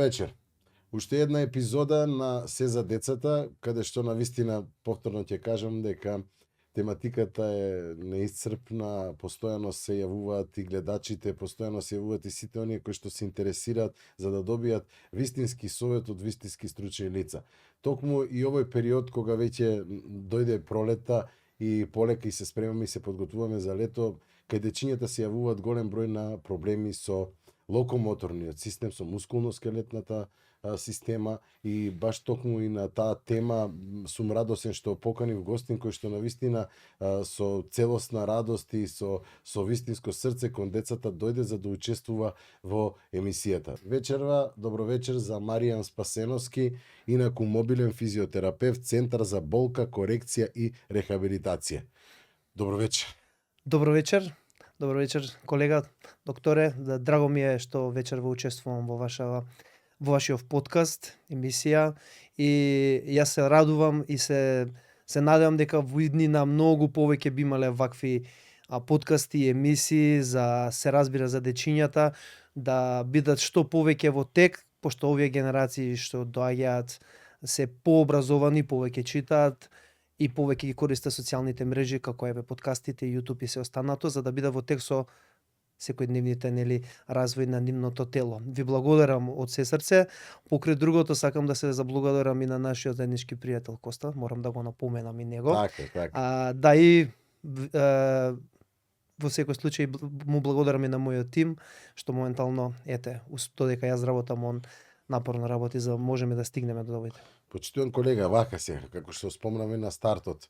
вечер. Уште една епизода на Се за децата, каде што навистина повторно ќе кажам дека тематиката е неисцрпна, постојано се јавуваат и гледачите, постојано се јавуваат и сите оние кои што се интересираат за да добијат вистински совет од вистински стручни лица. Токму и овој период кога веќе дојде пролета и полека и се спремаме и се подготвуваме за лето, кај дечињата се јавуваат голем број на проблеми со локомоторниот систем, со мускулно-скелетната система, и баш токму и на таа тема сум радосен што поканив гостин кој што навистина со целосна радост и со вистинско срце кон децата дојде за да учествува во емисијата. Вечерва, добро вечер за Маријан Спасеновски, инаку мобилен физиотерапевт, Центар за болка, корекција и рехабилитација. Добро вечер. Добро вечер. Добро вечер, колега, докторе. Драго ми е што вечерва учествувам во вашиот подкаст, емисија, и јас се радувам и се надевам дека во иднина многу повеќе би имале вакви подкасти и емисии за се разбира за дечињата, да бидат што повеќе во тек, пошто овие генерации што доаѓаат се пообразовани, повеќе читаат и повеќе ги користат социјалните мрежи како еве подкастите, YouTube и се останато, за да бидат во тек со секојдневните развој на нивното тело. Ви благодарам од се срце. Покрај другото сакам да се заблагодарам и на нашиот заеднички пријател Коста, морам да го напоменам и него. Така. Да и во секој случај му благодарам и на мојот тим што моментално додека јас работам, он напорно работи за можеме да стигнеме до овој. Почитуван колега, вака се, како што спомнаме на стартот,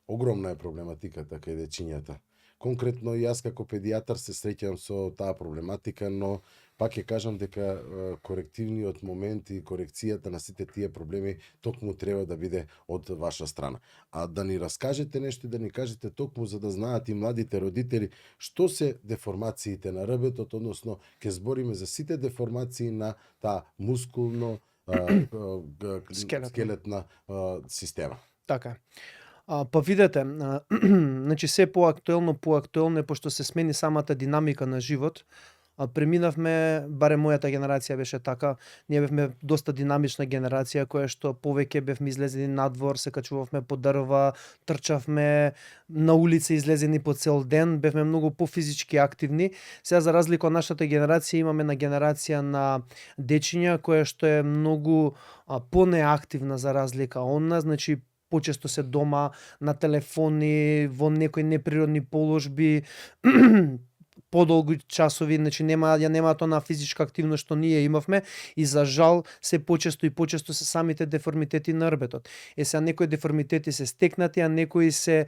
огромна е проблематиката кај дечињата. Конкретно јас како педијатар се среќавам со таа проблематика, но пак ќе кажам дека корективниот момент и корекцијата на сите тие проблеми токму треба да биде од ваша страна. А да ни раскажете нешто и да ни кажете токму за да знаат и младите родители што се деформациите на рбетот, односно ќе збориме за сите деформации на таа мускулно скелетна система. Така. Па видете, значи се поактуелно е, пошто се смени самата динамика на живот. Преминавме, барем мојата генерација беше така, ние бевме доста динамична генерација која што повеќе бевме излезени надвор, се качувавме по дрва, трчавме на улица, излезени по цел ден, бевме многу пофизички активни. Сега за разлика од нашата генерација имаме на генерација на дечиња која што е многу понеактивна за разлика од нас, значи почесто се дома на телефони, во некои неприродни положби, подолги часови, значи нема тоа на физичка активност што ние имавме, и за жал се почесто се самите деформитети на рбетот. Сега некои деформитети се стекнати, а некои се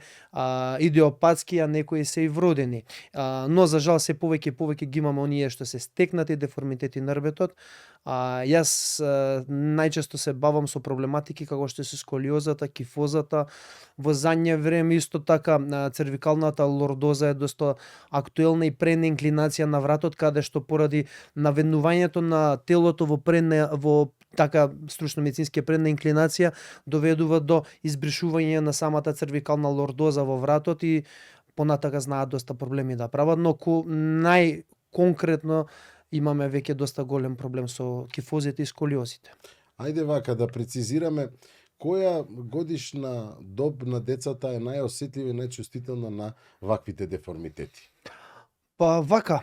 идиопатски, а некои се и вродени. Но за жал се повеќе ги имаме оние што се стекнати деформитети на рбетот. Јас најчесто се бавам со проблематики како што се сколиозата, кифозата. Во задње време исто така цервикалната лордоза е доста актуелна и предна инклинација на вратот, каде што поради наведнувањето на телото во така стручно медицински предна инклинација доведува до избришување на самата цервикална лордоза во вратот и понатака знаат доста проблеми да прават, но најконкретно имаме веќе доста голем проблем со кифозите и сколиозите. Ајде вака да прецизираме, која годишна доб на децата е најосетлива и најчувствителна на ваквите деформитети? Па вака,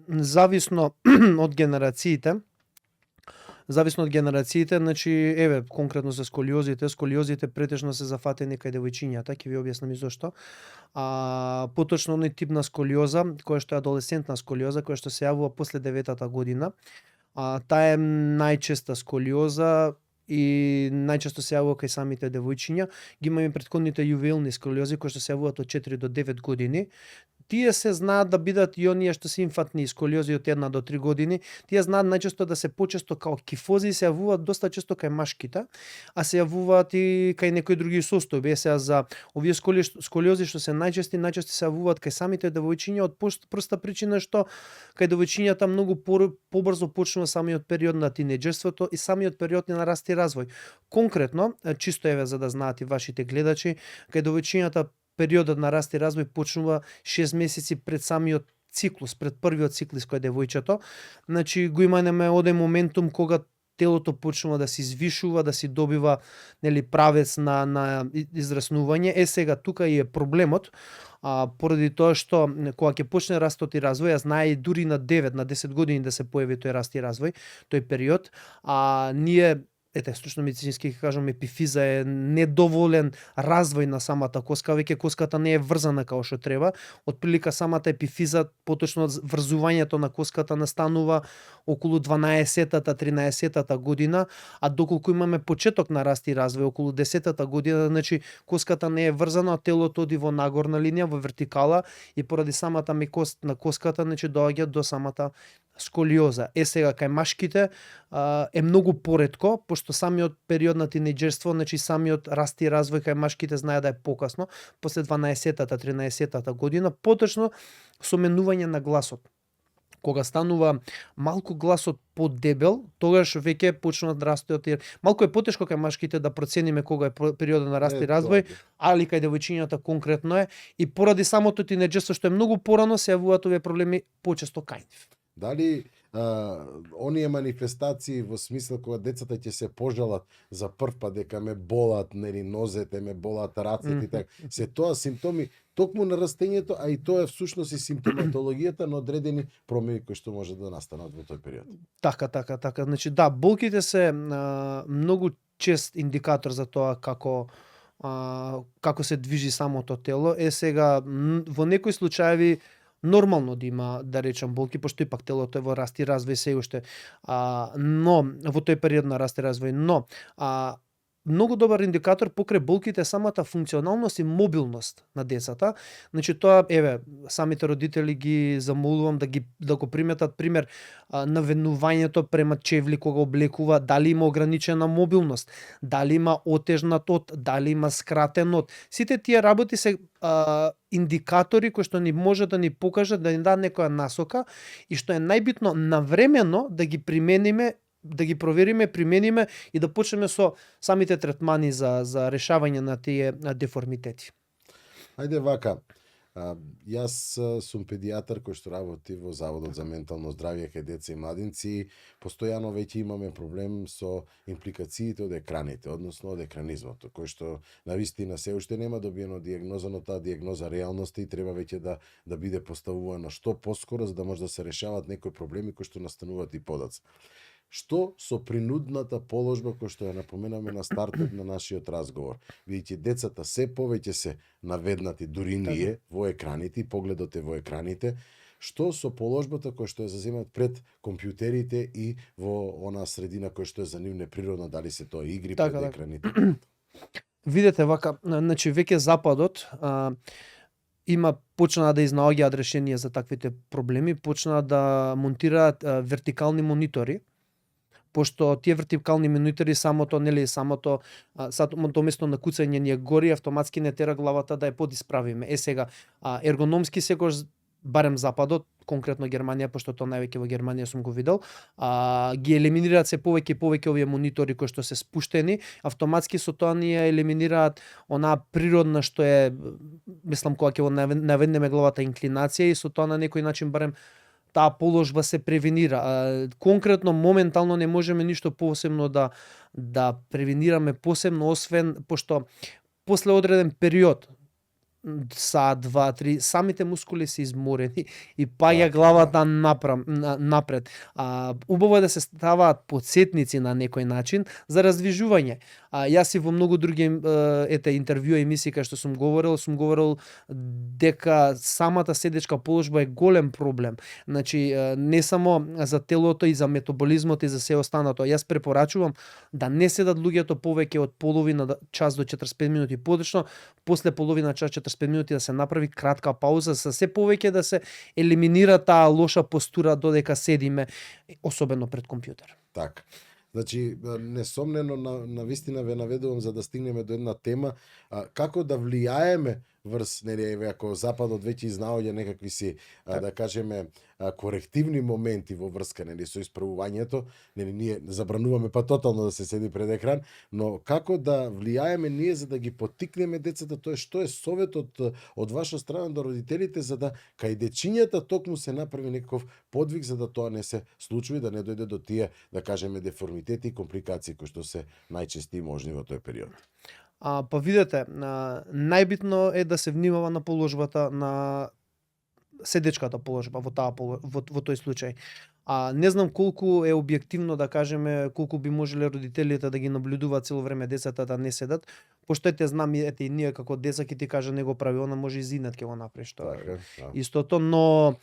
зависно од генерациите, значи еве конкретно за сколиозите претежно се зафатени кај девојчињата, ќе ви објаснам и зошто. Поточно оној тип на сколиоза, која што е адолесцентна сколиоза, која што се јавува после 9-та година, таа е најчеста сколиоза и најчесто се јавува кај самите девојчиња. Ги имаме претходните јувеилни сколиози кои што се јавуваат од 4 до 9 години. Тие се знаат да бидат и оние што се инфантни сколиози од 1 до 3 години. Тие знаат најчесто да се почесто као кифози, се јавуваат доста често кај машките, а се јавуваат и кај некои други состојби. Сега за овие сколиози што се најчести се јавуваат кај самите девојчиња од проста причина што кај девојчињата многу побрзо почнува самиот период на тинеџерството и самиот период на раст и развој. Конкретно, чисто еве за да знаат и вашите гледачи, кај девојчињата периодот на раст и развој почнува 6 месеци пред самиот циклус, пред првиот циклус кој е девојчето, значи го имаме оден моментум кога телото почнува да се извишува, да си добива нели правец на израснување. Сега тука и е проблемот, поради тоа што кога ќе почне растот и развој, ја знае и дури на 9, на 10 години да се појави тој раст и развој, тој период, ние стручно медицински ќе кажам, епифиза е недоволен развој на самата коска, веќе коската не е врзана како што треба. Отприлика самата епифиза, поточно врзувањето на коската настанува околу 12-та, 13-та година, а доколку имаме почеток на раст и развој околу 10-та година, значи коската не е врзана, телото оди во нагорна линија, во вертикала, и поради самата мекост на коската, значи доаѓа до самата сколиоза. Сега кај машките е многу поретко, пошто самиот период на тинејџерство, значи самиот раст и развој кај машките знае да е покасно, после 12-та, 13-та година, поточно со менување на гласот. Кога станува малку гласот подебел, тогаш веќе почнуваат растот. Малку е потешко кај машките да процениме кога е периодот на раст и развој, али кај девојчињата конкретно е, и поради самото тинејџерство што е многу порано се јавуваат овие проблеми почесто кај нив. Дали оние манифестации во смисла кога децата ќе се пожалат за прв пат дека ме болат, нели, нозете, ме болат рацете и така, се тоа симптоми токму на растењето, а и тоа е всушност и симптоматологијата на одредени промени кои што може да настанат во тој период. Така. Значи да, болките се многу чест индикатор за тоа како се движи самото тело. Сега во некои случаеви нормално да има, да речам, болки, пошто ипак телото е во раст и развој се уште, но во тој период на раст и развој, но многу добар индикатор покрај болките самата функционалност и мобилност на децата. Значи тоа, самите родители ги замолувам да го приметат пример наведнувањето према чевли кога облекува, дали има ограничена мобилност, дали има отежнат од, дали има скратен од. Сите тие работи се индикатори кои што ни може да ни покажат, да ни дадат некоја насока, и што е најбитно навремено да ги примениме, да ги провериме, примениме и да почнеме со самите третмани за решавање на тие деформитети. Ајде вака, јас сум педијатар кој што работи во Заводот за ментално здравје кај деца и младинци. Постојано веќе имаме проблем со импликациите од екраните, односно од екранизмото, кој што навистина се уште нема добиено диагноза, но таа диагноза реалност и треба веќе да биде поставувана што поскоро, за да може да се решават некои проблеми кои што настануваат и подоцна. Што со принудната положба која што ја напоменаме на стартот на нашиот разговор? Видите, децата се повеќе се наведнати, дури ние, во екраните, погледот е во екраните. Што со положбата која што ја заземат пред компјутерите и во она средина која што е за нив неприродна, дали се тоа игри пред екраните? Видете вака, значи веќе Западот почнаа да изнаоѓаат решенија за таквите проблеми, почнаа да монтираат вертикални монитори, пошто тие вертикални монитори самото место на куцање ни е гори, автоматски не тера главата да ја подисправиме. Сега ергономски секојаш, барем Западот, конкретно Германија, пошто тоа највеќе во Германија сум го видел, ги елиминираат се повеќе и повеќе овие монитори кои што се спуштени, автоматски со тоа ни ја елиминираат онаа природна што е, мислам, кога ќе наведнеме главата инклинација, и со тоа на некој начин барем таа положба се превенира. Конкретно, моментално не можеме ништо посебно да превенираме посебно, освен пошто после одреден период, саат, 2-3, самите мускули се изморени и паѓа главата напред. Убаво е да се ставаат подсетници на некој начин за раздвижување. Јас и во многу други интервјуа и емисии кај што сум говорил дека самата седечка положба е голем проблем. Значи не само за телото и за метаболизмот и за се останато. Јас препорачувам да не седат луѓето повеќе од половина час до 45 минути подочно, после половина час 45 минути да се направи кратка пауза, за се повеќе да се елиминира таа лоша постура додека седиме, особено пред компјутер. Така. Значи, несомнено, на вистина ве наведувам за да стигнеме до една тема, како да влијаеме врз, нели, еве, ако Западот веќе изнаоѓа некакви си, Така. да кажеме, корективни моменти во врска, нели, со исправувањето, нели, ние забрануваме па тотално да се седи пред екран, но како да влијаеме ние за да ги поттикнеме децата, тоа што е советот од ваша страна до родителите за да кај дечињата токму се направи некаков подвиг за да тоа не се случи, да не дојде до тие, да кажеме, деформитети и компликации кои што се најчести можни во тој период. Па видете, најбитно е да се внимава на положбата на седечката положба во тој случај. Не знам колку е објективно да кажеме, колку би можеле родителите да ги наблюдуваат цело време децата да не седат, пошто ете знам ете и ние како деца ќе ти кажа не го прави, она може и зинат ќе го направи што Така, да. истото, но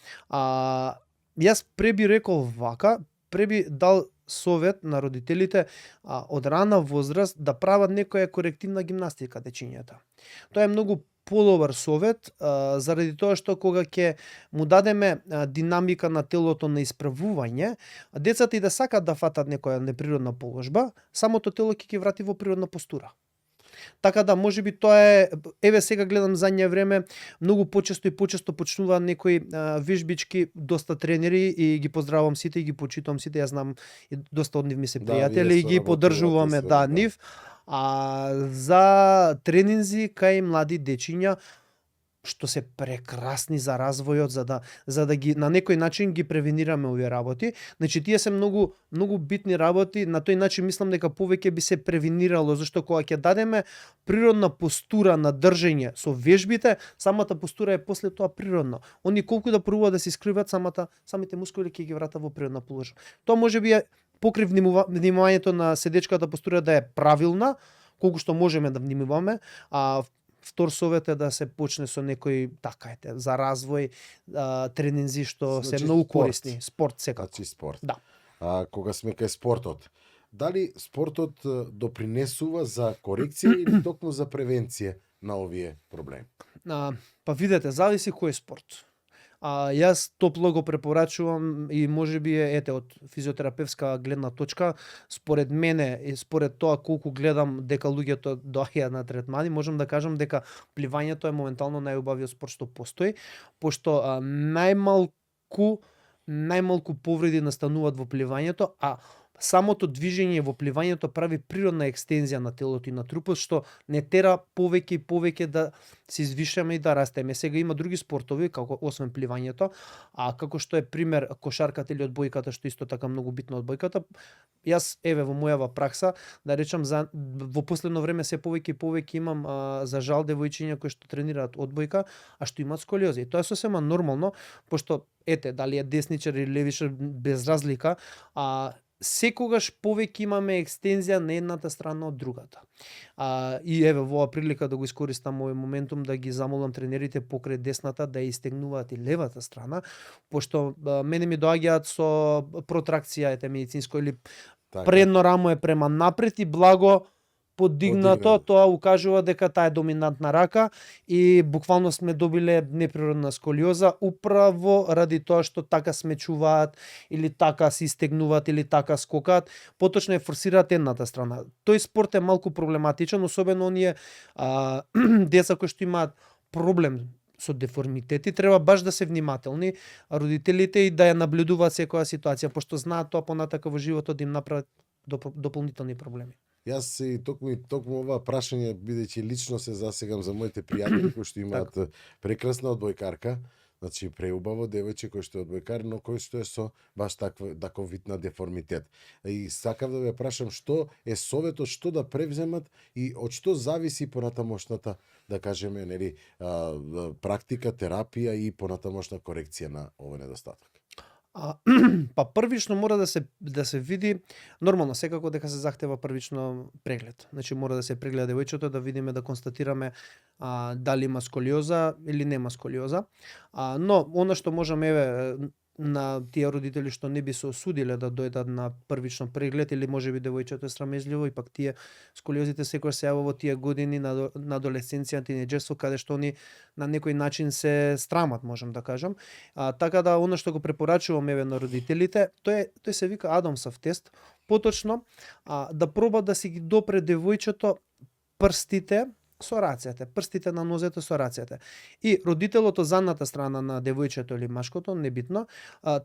јас преби рекол вака, преби дал совет на родителите од рана возраст да прават некоја корективна гимнастика дечињата. Тоа е многу подобар совет, заради тоа што кога ќе му дадеме динамика на телото на исправување, децата и да сакат да фатат некоја неприродна положба, самото тело ќе ги врати во природна постура. Така да можеби тоа е, еве сега гледам задње време многу почесто почнуваат некои вежбички, доста тренери и ги поздравувам сите и ги почитувам сите, јас знам и доста од нив ми се пријатели и ги поддржуваме нив. За тренинзи кај млади дечиња што се прекрасни за развојот, за да ги на некој начин ги превенираме овие работи. Значи тие се многу битни работи, на тој начин мислам дека повеќе би се превенирало, зашто кога ќе дадеме природна постура на држење со вежбите, самата постура е после тоа природна. Они колку да пробуваат да се искриват, самите мускули ќе ги врата во природна положба. Тоа можеби е покри внимавањето на седечката постура да е правилна, колку што можеме да внимаваме, втор совет е да се почне со некој за развој тренинзи што се многу корисни, спорт секако. Значи спорт. Да. Кога сме кај спортот, дали спортот допринесува за корекција или токму за превенција на овие проблеми? Па видете, зависи кој спорт. Јас топло го препорачувам и можеби ете од физиотерапевска гледна точка, според мене и според тоа колку гледам дека луѓето доаѓаат на третмани, можам да кажам дека пливањето е моментално најубавиот спорт што постои, пошто најмалку повреди настануваат во пливањето, а самото движење во пливањето прави природна екстензија на телото и на трупот, што не тера повеќе и повеќе да се извишаме и да растеме. Сега има други спортови, како освен пливањето, како што е пример кошарката или одбојката, што исто така многу битно одбојката. Јас, еве, во мојава пракса, да речам, во последно време се повеќе и повеќе имам, за жал, девојчиња кои што тренираат одбојка, а што имаат сколиоза. И тоа е сосема нормално, пошто, ете, дали е десничар или левичар, без разлика, секогаш повеќе имаме екстензија на едната страна од другата. И еве во оваа прилика да го искористам овој моментум да ги замолам тренерите покрај десната да ја истегнуваат и левата страна, пошто мене ми доаѓаат со протракција медицинско или предно рамо е према напред и благо подигнато, тоа укажува дека таа е доминантна рака и буквално сме добиле неприродна сколиоза управо ради тоа што така смечуваат или така се истегнуваат или така скокаат, поточно е форсираат едната страна. Тој спорт е малку проблематичен, особено оние деца кои што имаат проблем со деформитети, треба баш да се внимателни родителите и да ја наблюдуваат секоја ситуација, пошто знаат тоа понатака во животот да им направат дополнителни проблеми. Јас и токму ова прашање, бидејќи лично се засегам за моите пријатели кои што имаат прекрасна одбојкарка, значи преубаво девојче кој што е одбојкар, но кој што е со баш таков вид на деформитет. И сакав да ве прашам што е советот, што да превземат и од што зависи понатамошната, да кажеме, нели, практика, терапија и понатамошна корекција на овој недостаток. Па првично мора да се види, нормално секако дека се захтева првично преглед. Значи мора да се прегледа девојчето, да видиме, да констатираме дали има сколиоза или нема сколиоза. Но она што можеме, еве, на тие родители што не би се осудиле да дојдат на првично преглед или можеби девојчето е срамежливо, и пак тие сколиозите секој се јавува во тие години на адолесценција, тинеџерство, каде што они на некој начин се страмат, можам да кажам. Така да она што го препорачувам еве на родителите, тој се вика Адамсов тест, поточно да проба да си ги допре девојчето прстите со рацете, прстите на нозете со рацете. И родителот од задната страна на девојчето или машкото, небитно,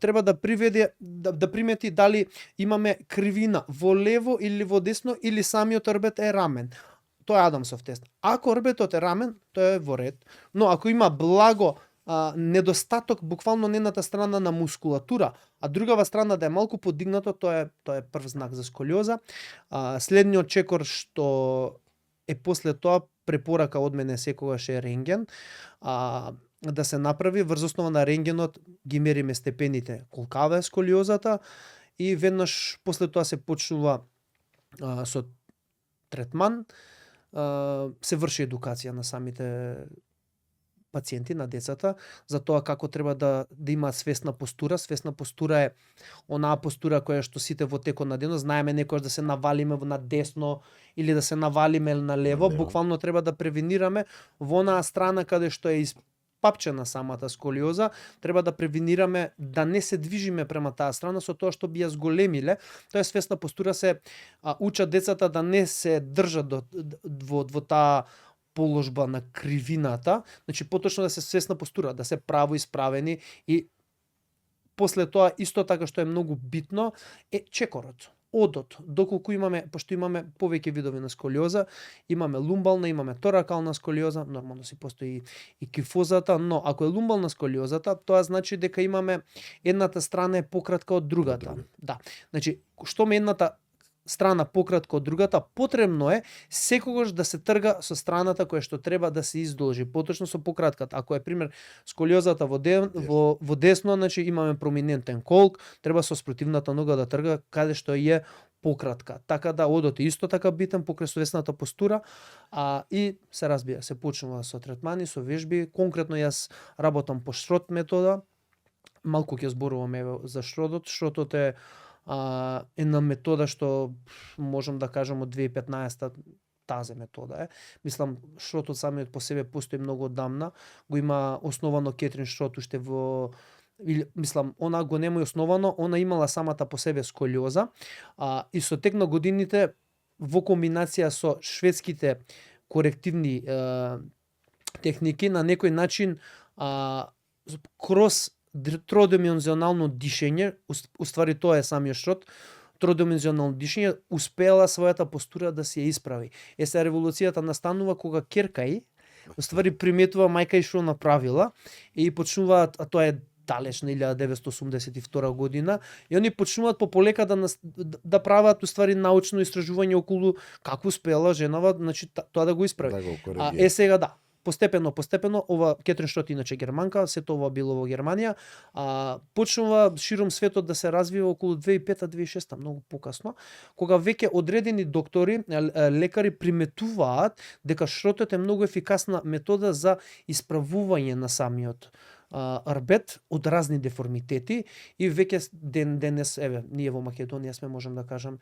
треба да приведе да примети дали имаме кривина во лево или во десно или самиот рбет е рамен. Тоа е Адамсов тест. Ако рбетот е рамен, тоа е во ред, но ако има благо недостаток буквално на едната страна на мускулатура, а другава страна да е малку подигнато, тоа е прв знак за сколиоза. Следниот чекор што е после тоа, препорака од мене секогаш е рентген, да се направи врз основа на рентгенот ги мериме степените колкава е сколиозата и веднаш после тоа се почнува со третман, се врши едукација на самите пациенти, на децата, за тоа како треба да имаат свесна постура. Свесна постура е онаа постура која што сите во текот на денот знаеме некојаш да се навалиме на десно или да се навалиме на лево. Буквално треба да превенираме во онаа страна каде што е испапчена самата сколиоза, треба да превенираме да не се движиме према таа страна со тоа што би ја зголемиле. Тоа е свесна постура, се учат децата да не се држат во таа положба на кривината, значи поточно да се свесна постура, да се право исправени и после тоа исто така што е многу битно е чекорот, одот, доколку имаме, пошто имаме повеќе видови на сколиоза, имаме лумбална, имаме торакална сколиоза, нормално си постои и кифозата, но ако е лумбална сколиозата, тоа значи дека имаме едната страна е пократка од другата. Да. Значи, што ме едната страна пократко од другата, потребно е секогаш да се трга со страната која што треба да се издолжи, поточно со пократката. Ако е пример сколиозата во десно, значи имаме проминентен колк, треба со спротивната нога да трга каде што е пократка. Така да одот е исто така битен покрај свесната постура, и се разбира, се почнува со третмани, со вежби. Конкретно јас работам по шрот метода. Малку ќе зборуваме за шротот. Шротот е една метода што можам да кажам од 2015 тази метода е. Мислам, шротот самиот по себе постои многу одамна. Го има основано Кетрин Шрот уште во она го нема основано, она имала самата по себе сколиоза, и со тек на годините во комбинација со шведските корективни техники на некој начин кроз тродимензионално дишење, уствари тоа е самиот шрот, тродимензионално дишење, успеала својата постура да се ја исправи. Се револуцијата настанува кога Керкај уствари приметува мајка и што направила и почнуваат, а тоа е далечна 1982 година, и они почнуваат полека да прават уствари научно истражување околу како успела женава, значи тоа да го исправи. Да, Сега да. Постепено, ова Кетрин Шрот иначе германка, сето ова било во Германија, почнува широм светот да се развива околу 2005-2006, многу покасно, кога веќе одредени доктори, лекари приметуваат дека шротот е многу ефикасна метода за исправување на самиот рбет од разни деформитети, и веќе денес, ние во Македонија сме, можам да кажам,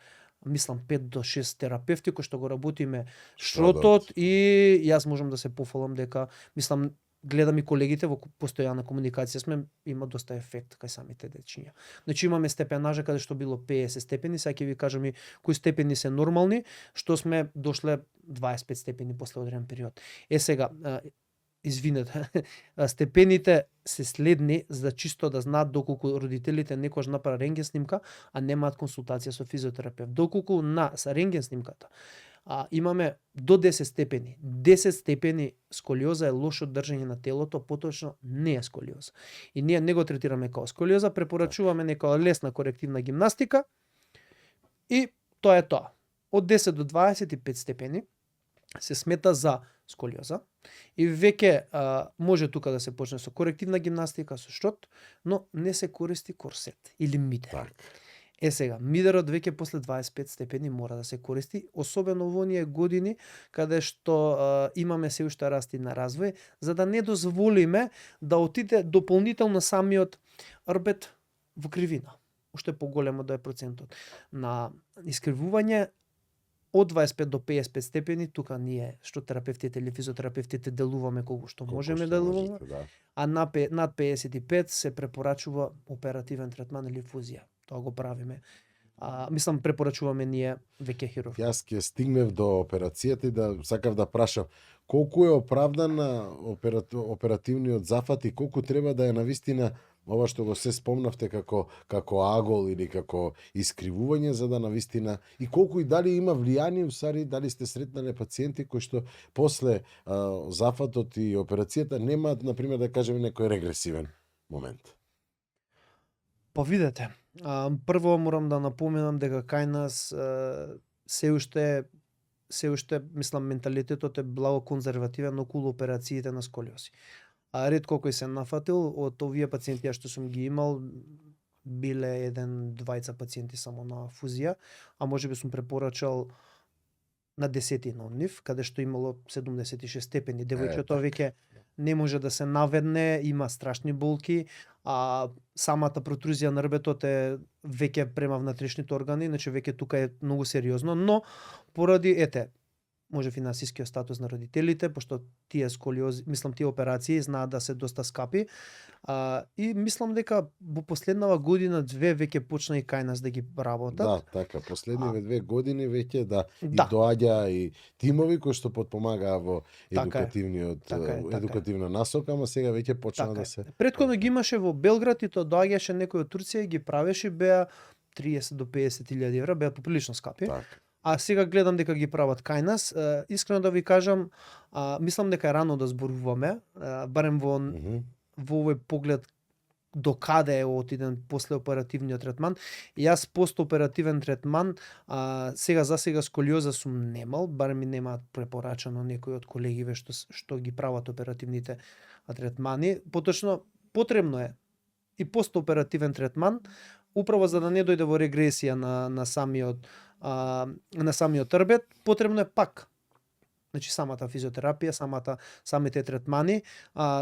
мислам 5 до 6 терапевти кои што го работиме шротот, и јас можам да се пофалам дека, мислам, гледам и колегите во постојана комуникација сме, има доста ефект кај самите дечиња. Значи имаме степенажа каде што било 50 степени, сега ќе ви кажам и кои степени се нормални, што сме дошле 25 степени после одреден период. Сега, извинете, степените се следни за чисто да знаат доколку родителите некојаш направат рентген снимка, а немаат консултација со физиотерапевт. Доколку на рентген снимката имаме до 10 степени. 10 степени сколиоза е лошо држање на телото, поточно не е сколиоза. И ние не го третираме како сколиоза, препорачуваме некоја лесна корективна гимнастика, и тоа е тоа. Од 10 до 25 степени се смета за сколиоза, и веќе може тука да се почне со корективна гимнастика, со шрот, но не се користи корсет или мидер. Сега, мидерот веќе после 25 степени мора да се користи, особено во оние години каде што имаме се уште расти на развој, за да не дозволиме да отиде дополнително самиот рбет во кривина. Уште поголемо да е процентот на искривување. Од 25 до 55 степени, тука ние што терапевтите или физиотерапевтите делуваме колку што можеме да делуваме, а над 55 се препорачува оперативен третман или фузија. Тоа го правиме Мислам препорачуваме ние веќе хирург. Јас ќе стигнев до операцијата и да сакав да прашам колку е оправдана оперативниот зафат и колку треба да е навистина ова што го се спомнавте како агол или како искривување за да навистина и колку и дали има влијание усари дали сте сретнале пациенти кои што после зафатот и операцијата немаат на пример да кажеме некој регресивен момент. Па видете, прво морам да напоменам дека кај нас се уште мислам менталитетот е благо конзервативен околу операциите на сколиози. Ретко кој се нафатил од овие пациенти што сум ги имал биле 1-2 пациенти само на фузија, а можеби сум препорачал на десетина од нив, каде што имало 76 степени. Девојчето веќе не може да се наведне, има страшни болки, а самата протрузија на рбетот е веќе према внатрешните органи, значи веќе тука е многу сериозно, но поради може финансискиот статус на родителите, пошто тие сколиози, мислам тие операции знаат да се доста скапи. И мислам дека во последнава година две веќе почна и кај нас да ги работат. Да, така, последниве 2 години веќе и доаѓа и тимови кои што потпомагаа во едукативниот едукативна насока, ама сега веќе почна да се. Претходно ги имаше во Белград и тоа доаѓаше некој од Турција и ги правеше, беа 30 до 50.000 евра, беа поприлично скапи. Така. А сега гледам дека ги прават кај нас. Искрено да ви кажам, мислам дека е рано да зборуваме, барем во овој поглед до каде е отиден после оперативниот третман. И јас постоперативен третман, сега за сега сколиоза сум немал, барем ми немаат препорачано некои од колегиве што ги прават оперативните третмани. Поточно потребно е и постоперативен третман, управо за да не дојде во регресија на самиот рбет, потребно е пак. Значи самата физиотерапија, самите третмани,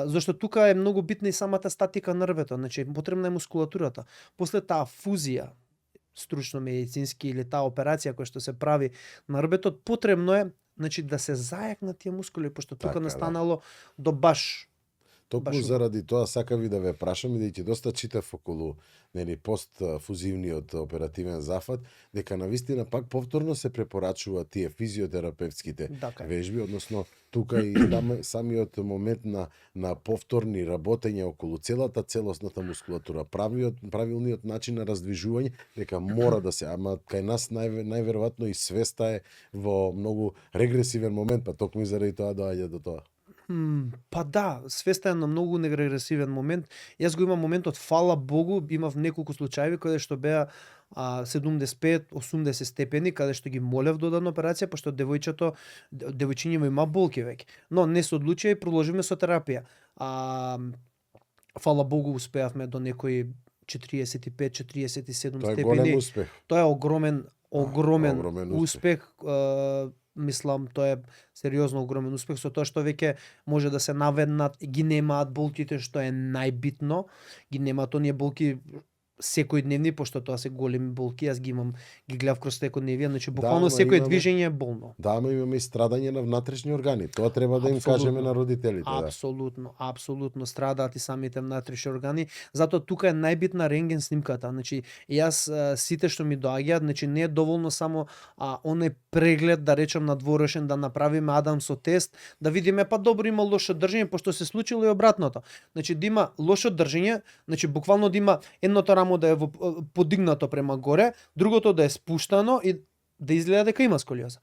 зашто тука е многу битна и самата статика на рбетот, значи потребна е мускулатурата. После таа фузија, стручно медицински или таа операција која што се прави на рбетот, потребно е значи да се зајакнат тие мускули, пошто тука настанало до баш. Токму заради тоа сакав и да ве прашам, бидејќи доста читав околу постфузивниот оперативен зафат, дека навистина пак повторно се препорачува тие физиотерапевтските вежби, односно тука и самиот момент на повторни работења околу целосната мускулатура, правилниот начин на раздвижување, дека мора да се, ама кај нас најверојатно и свеста е во многу регресивен момент, па токму заради тоа доаѓа до тоа. Па да, свеста е на многу регресивен момент. Јас го имам моментот, фала Богу, имав неколку случаи каде што беа 75-80 степени, каде што ги молев додана операција, пошто девојчињево има болки веќе. Но не се одлучија и продолжиме со терапија. Фала Богу, успеавме до некои 45-47 степени. Тоа е голем успех. Тоа е огромен успех. Мислам, тоа е сериозно огромен успех со тоа што веќе може да се наведнат, ги немаат болките што е најбитно, ги немаат оние болки секојдневни, пошто тоа се големи болки, јас ги имам, ги гледав кроз секојдневие, значи буквално секое движење е болно. Да, ама имаме и страдање на внатрешни органи. Тоа треба да им кажеме на родителите. Апсолутно страдаат и самите внатрешни органи. Затоа тука е најбитна рентген снимката. Значи јас сите што ми доаѓаат, значи не е доволно само оној преглед да речам надворешен, да направиме Адамсов тест, да видиме па добро има лошо држење, пошто се случило и обратното. Значи да има лошо држење, значи буквално да има едното рамо да е подигнато према горе, другото да е спуштано и да изгледа дека има сколиоза.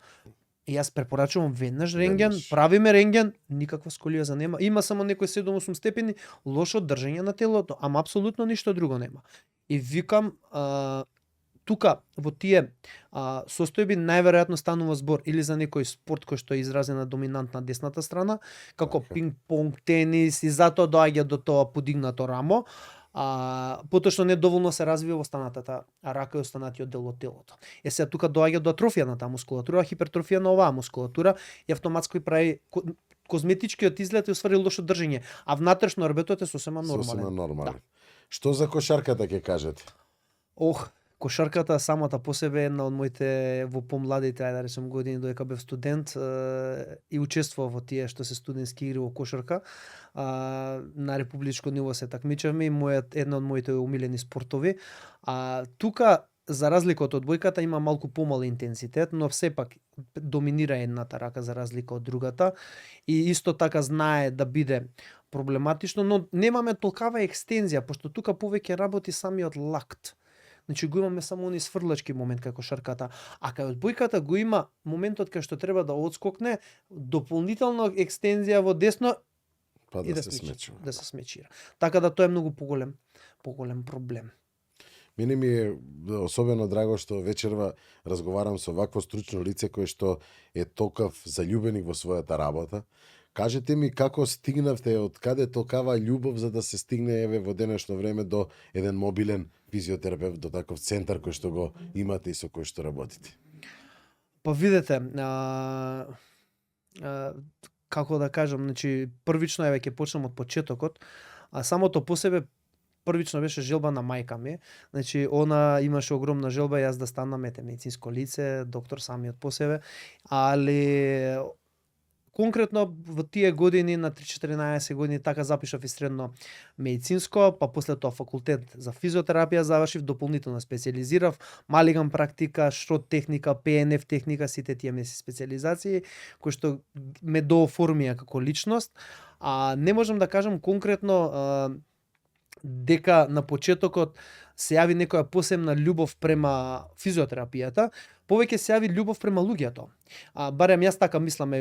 И јас препорачувам веднаш рентген, правиме рентген, никаква сколиоза нема. Има само некои 7-8 степени лошо држење на телото, ама апсолутно ништо друго нема. И викам, тука во тие состојби најверојатно станува збор или за некој спорт кој што е изразена доминантна десната страна, како пинг-понг, тенис, и затоа доаѓа до тоа подигнато рамо. Поточно недоволно се развива останатата рака и останатиот дел од телото. Сега тука доаѓа до атрофија на таа мускулатура, хипертрофија на оваа мускулатура и автоматски прави козметичкиот изглед и усвари лошо држење, а внатрешно рбетот е сосема нормален. Да. Што за кошарката ќе кажете? Кошарката самата по себе е една од моите во помладите, да речем, години додека бев студент и учествував во тие што се студентски игри во кошарка. На републичко ниво се такмичевме и една од моите умилени спортови. Тука за разлика од одбојката има малку помал интензитет, но сепак доминира едната рака за разлика од другата и исто така знае да биде проблематично, но немаме толкава екстензија, пошто тука повеќе работи самиот лакт. Значи го имаме само оној сврлачки момент како шарката, а кај одбојката го има моментот кај што треба да одскокне, дополнително екстензија во десно Па и да да се смечува. да се смечира. Така да тоа е многу поголем проблем. Мене ми е особено драго што вечерва разговарам со вакво стручно лице кое што е толков заљубеник во својата работа. Кажете ми како стигнавте, од каде толкава љубов за да се стигне еве во денешно време до еден мобилен физиотерапевт, до таков центар кој што го имате и со кој што работите? Па видете, како да кажам, значи првично еве ќе почнам од почетокот, а самото по себе првично беше желба на мајка ми. Значи она имаше огромна желба јас да станам медицинско лице, доктор самиот по себе, али конкретно во тие години на 3-14 години така запишав и средно медицинско, па после тоа факултет за физиотерапија завршив, дополнително специализирав, малиган практика, шрот техника, ПНФ техника, сите тие ми се специализации кои што ме дооформија како личност, а не можам да кажам конкретно дека на почетокот се јави некоја посебна љубов према физиотерапијата, повеќе се јави љубов према луѓето. Барем јас така мислам,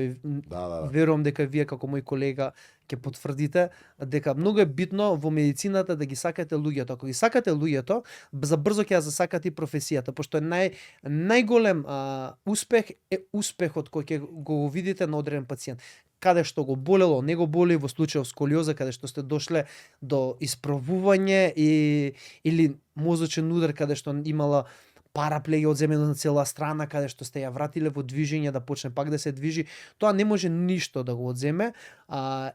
Да. верувам дека вие како мој колега ќе потврдите дека многу е битно во медицината да ги сакате луѓето. Ако ги сакате луѓето, за брзо ќе ја засакате и професијата, пошто е најголем успех е успехот кој ќе го видите на одреден пациент. Каде што го болело, не го боли, во случајов сколиоза, каде што сте дошле до испробување или мозочен удар, каде што имала параплегија одземено на цела страна, каде што сте ја вратиле во движење да почне пак да се движи, тоа не може ништо да го одземе.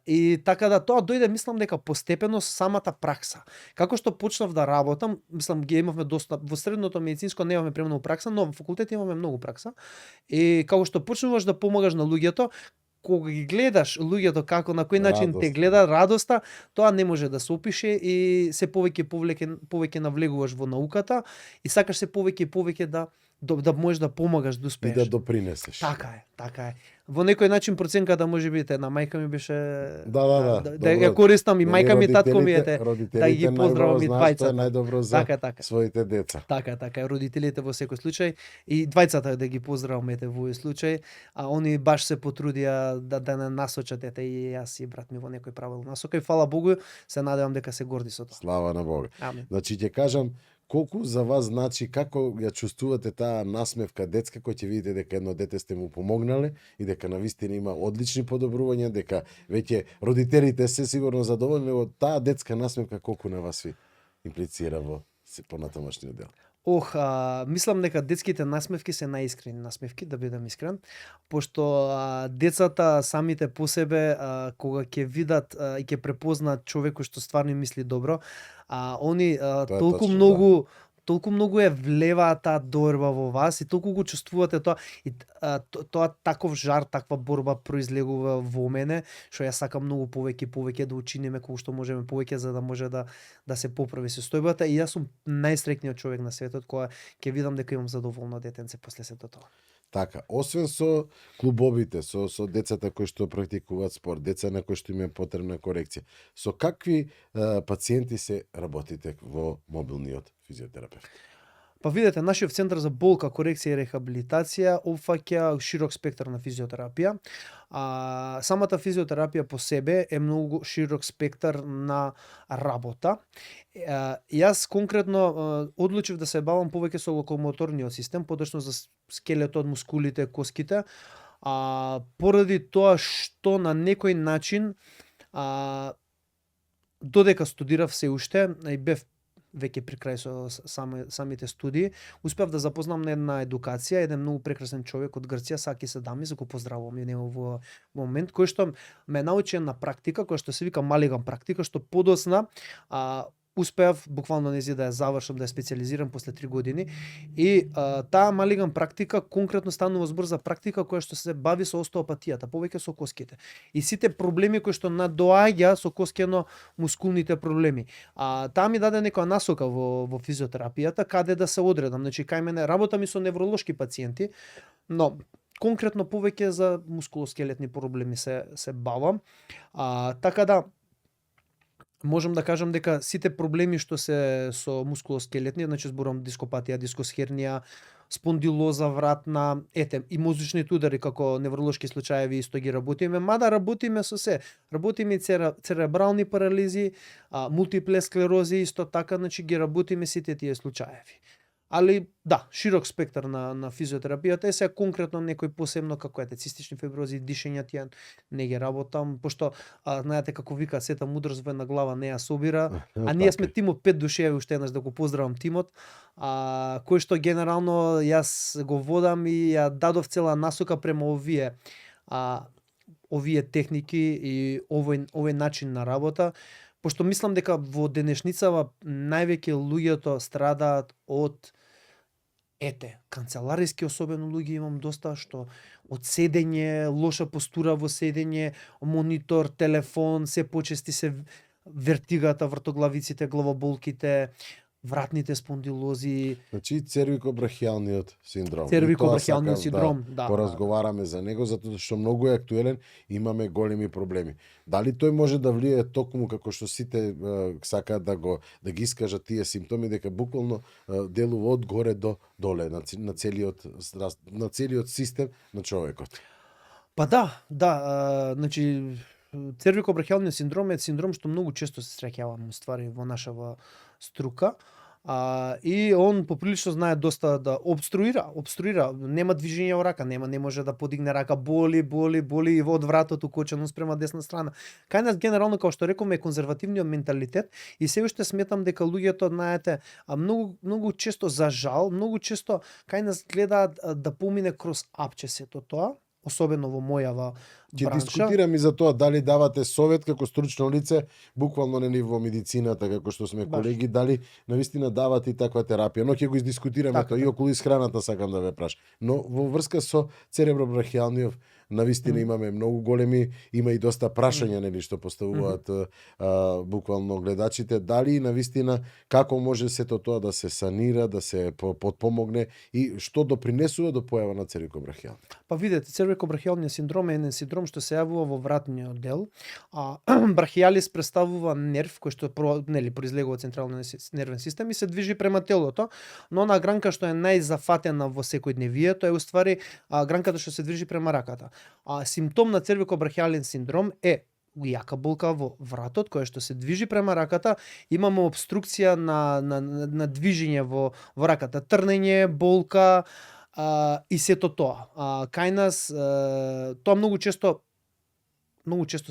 И така да тоа дојде, мислам дека постепено со самата пракса. Како што почнав да работам, мислам ги имавме доста во средното медицинско немавме премногу пракса, но во факултет имаме многу пракса. И како што почнуваш да помагаш на луѓето, кога ги гледаш луѓето како на кој начин те гледа радоста, тоа не може да се опише и се повеќе навлегуваш во науката и сакаш се повеќе да можеш да помагаш да успееш. И да допринесеш. Така е. Во некој начин проценката може би на мајка ми беше Да ја користам и мајка ми, татко ми да ги поздравам и двајцата. Најдобро за своите деца. Така, родителите во секој случај и двајцата да ги поздравам во овој случај, а они баш се потрудија да не насочат и јас и брат ми во некој правил насока и фала Богу, се надевам дека се горди со тоа. Слава на Бога. Амин. Значи ќе кажам колку за вас значи, како ја чувствувате таа насмевка детска кој ќе видите дека едно дете сте му помогнале и дека навистина има одлични подобрувања, дека веќе родителите се сигурно задоволни од таа детска насмевка, колку на вас ви имплицира во понатамошниот дел? Мислам дека детските насмевки се најискрени насмевки, да бидам искрен, пошто децата самите по себе кога ќе видат и ќе препознаат човекот што стварно мисли добро, они толку многу е влеваат таа доверба во вас и толку го чувствувате тоа и тоа таков жар, таква борба произлегува во мене, што јас сакам многу повеќе да учиниме колку што можеме повеќе за да може да се поправи состојбата и јас сум најсреќниот човек на светот кога ќе видам дека имам задоволно детенце после сето тоа. Така, освен со клубовите, со децата кои што практикуваат спорт, деца на кои што им е потребна корекција, со какви пациенти се работите во мобилниот физиотерапевт? Па видете, нашиот центар за болка, корекција и рехабилитација опфаќа широк спектар на физиотерапија. Самата физиотерапија по себе е многу широк спектар на работа. Јас конкретно одлучив да се бавам повеќе со локомоторниот систем, поточно за скелетот, мускулите, коските, поради тоа што на некој начин додека студирав се уште и бев веќе при крај со самите студии, успеав да запознам на една едукација, еден многу прекрасен човек од Грција, Саки Седамис, го поздравувам и него во момент, кој што ме научи на практика, која што се вика малиган практика, што подоцна успеав буквално нези да ја завршам, да ја специализирам после 3 години и таа малиган практика конкретно станува збор за практика која што се бави со остеопатијата, повеќе со коските. И сите проблеми кои што надоаѓа со коскено-мускулните проблеми. Таа ми даде некоја насока во физиотерапијата каде да се одредам. Значи кај мене работа ми со невролошки пациенти, но конкретно повеќе за мускулоскелетни проблеми се бавам. Така да можам да кажам дека сите проблеми што се со мускулоскелетни, значи зборам дископатија, дискосхернија, спондилоза вратна, и мозочните удари како невролошки случаеви исто ги работиме, мада работиме со се. Работиме и церебрални парализи, мултипле склерози исто така, значи ги работиме сите тие случаеви. Али да, широк спектар на физиотерапијата е сега конкретно некој посебно како цистични фибрози, дишења тие не ги работам, пошто знаете како вика сета мудрост во една глава не ја собира, ние сме тим од 5 души, уште еднаш да го поздравам тимот, кој што генерално јас го водам и ја дадов цела насока према овие техники и овој начин на работа, пошто мислам дека во денешницава највеќе луѓето страдаат од канцелариски особено луѓе имам доста што од седење, лоша постура во седење, монитор, телефон, се почести се вертигата, вртоглавиците, главоболките, вратните спондилози. Значи цервикобрахијалниот синдром. Цервикобрахијалниот синдром, да. Поразговараме за него затоа што многу е актуелен, имаме големи проблеми. Дали тој може да влие токму како што сите сакаат да ги искажат тие симптоми, дека буквално делува од горе до доле на целиот систем на човекот? Па да, значи цервикобрахијалниот синдром е синдром што многу често се среќаваме ствари во нашава струка. И он поприлично знае доста да обструира, нема движење во рака, не може да подигне рака, боли и од вратот укочено спрема десна страна. Кај нас генерално, како што рековме, е конзервативниот менталитет и се уште сметам дека луѓето, знаете, многу често за жал, многу често кај нас гледаат да помине кроз апче сето тоа, особено во мојава Ќе бранша. дискутирам и за тоа дали давате совет како стручно лице, буквално не во медицината, како што сме колеги, дали навистина давате и таква терапија, но ќе го издискутираме Така, тоа и околу исхраната сакам да ве прашам. Но во врска со церебробрахијалниот навистина имаме многу големи, има и доста прашања нели што поставуваат буквално гледачите, дали навистина како може сето тоа да се санира, да се потпомогне и што допринесува до појава на цервикобрахијал. Па видете, цервикобрахијалниот синдром е еден синдром што се јавува во вратниот дел. Брахијалис представува нерв кој што произлегува од централниот нервен систем и се движи према телото, но она гранка што е најзафатена во секојдневието е уствари гранката што се движи према раката. Симптом на цервикобрахијален синдром е јака болка во вратот која што се движи према раката, имаме обструкција на движење во раката, трнење, болка и сето тоа. Кај нас тоа многу често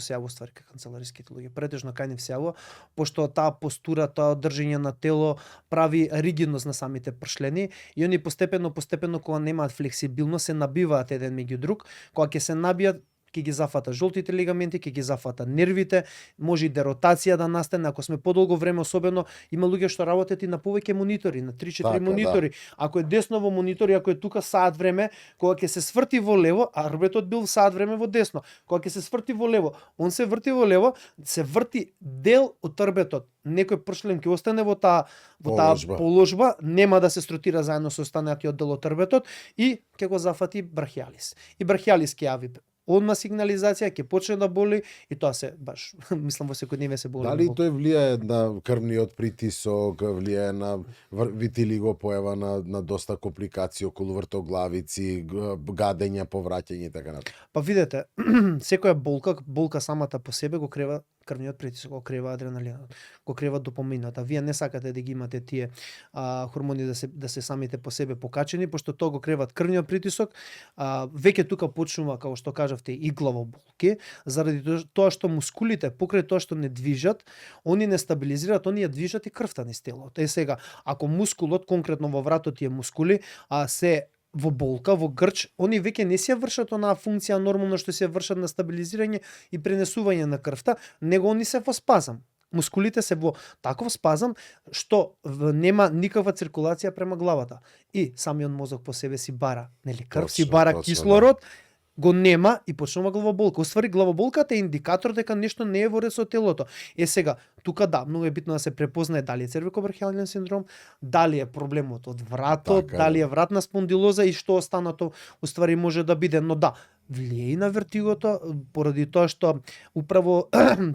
се јавува ствари кај канцелариските луѓе, претежно кај нив се јавува, пошто таа постура, тоа држење на тело прави ригидност на самите пршлени и они постепено кога немаат флексибилност се набиваат еден меѓу друг, кога ќе се набијат ќе ги зафата жолтите лигаменти, ќе ги зафата нервите, може и деротација да настане, ако сме подолго време, особено има луѓе што работат и на повеќе монитори, на 3-4 монитори. Да. Ако е десно во монитори, ако е тука саат време, кога ќе се сврти во лево, арбетот бил саат време во десно. Кога ќе се сврти во лево, он се врти во лево, се врти дел од арбетот. Некој пршлен ќе остане во таа положба, нема да се стротира заедно со останатиот дел од арбетот и ќе го зафати брахијалис. И брахијалис ќе јави одма сигнализација, ќе почне да боли и тоа се баш мислам во секојдневие се боли. Дали тој влијае на крвниот притисок, влијае на витилиго, појава на доста компликации околу вртоглавици, гадења, повраќање и така натаму? Па видете, секоја болка самата по себе го крива крвниот притисок, го крива адреналинот, го крива допаминот. Вие не сакате да ги имате тие хормони да се самите по себе покачени, пошто тоа го креват крвниот притисок. Веќе тука почнува, како што кажавте, и главоболки, заради тоа што мускулите, покрај тоа што не движат, они не стабилизираат, они ја движат и крвта низ телото. Сега, ако мускулот, конкретно во вратот тие мускули, се во болка, во грч, они веќе не се вршат онаа функција нормално што се вршат на стабилизирање и пренесување на крвта, него они се во спазам. мускулите се во таков спазам што нема никаква циркулација према главата. И самиот мозок по себе си бара, нели, крв си Точно, бара точно, кислород, го нема и почнува главоболка. Уствари главоболката е индикатор дека нешто не е во ред со телото. Сега, тука да, многу е битно да се препознае дали е цервикобрахиален синдром, дали е проблемот од вратот, Така е. дали е вратна спондилоза и што останато уствари може да биде, но да, влијае и на вертигото поради тоа што управо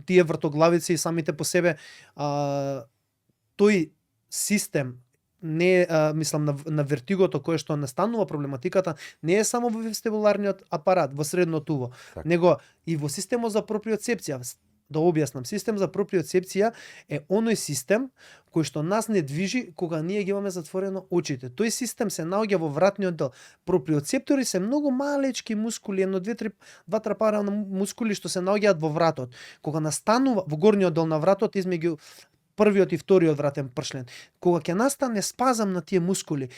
тие вртоглавици и самите по себе тој систем не мислам на вертигото кое што настанува проблематиката не е само во вестибуларниот апарат, во средното уво, Така. него и во системот за проприоцепција. Да објаснам, систем за проприоцепција е оној систем кој што нас не движи кога ние ги имаме затворено очите. Тој систем се наоѓа во вратниот дел. Проприоцептори се многу малечки мускули, два трапара на мускули што се наоѓаат во вратот. Кога настанува во горниот дел на вратот измеѓу првиот и вториот вратен пршлен, кога ќе настане спазам на тие мускули,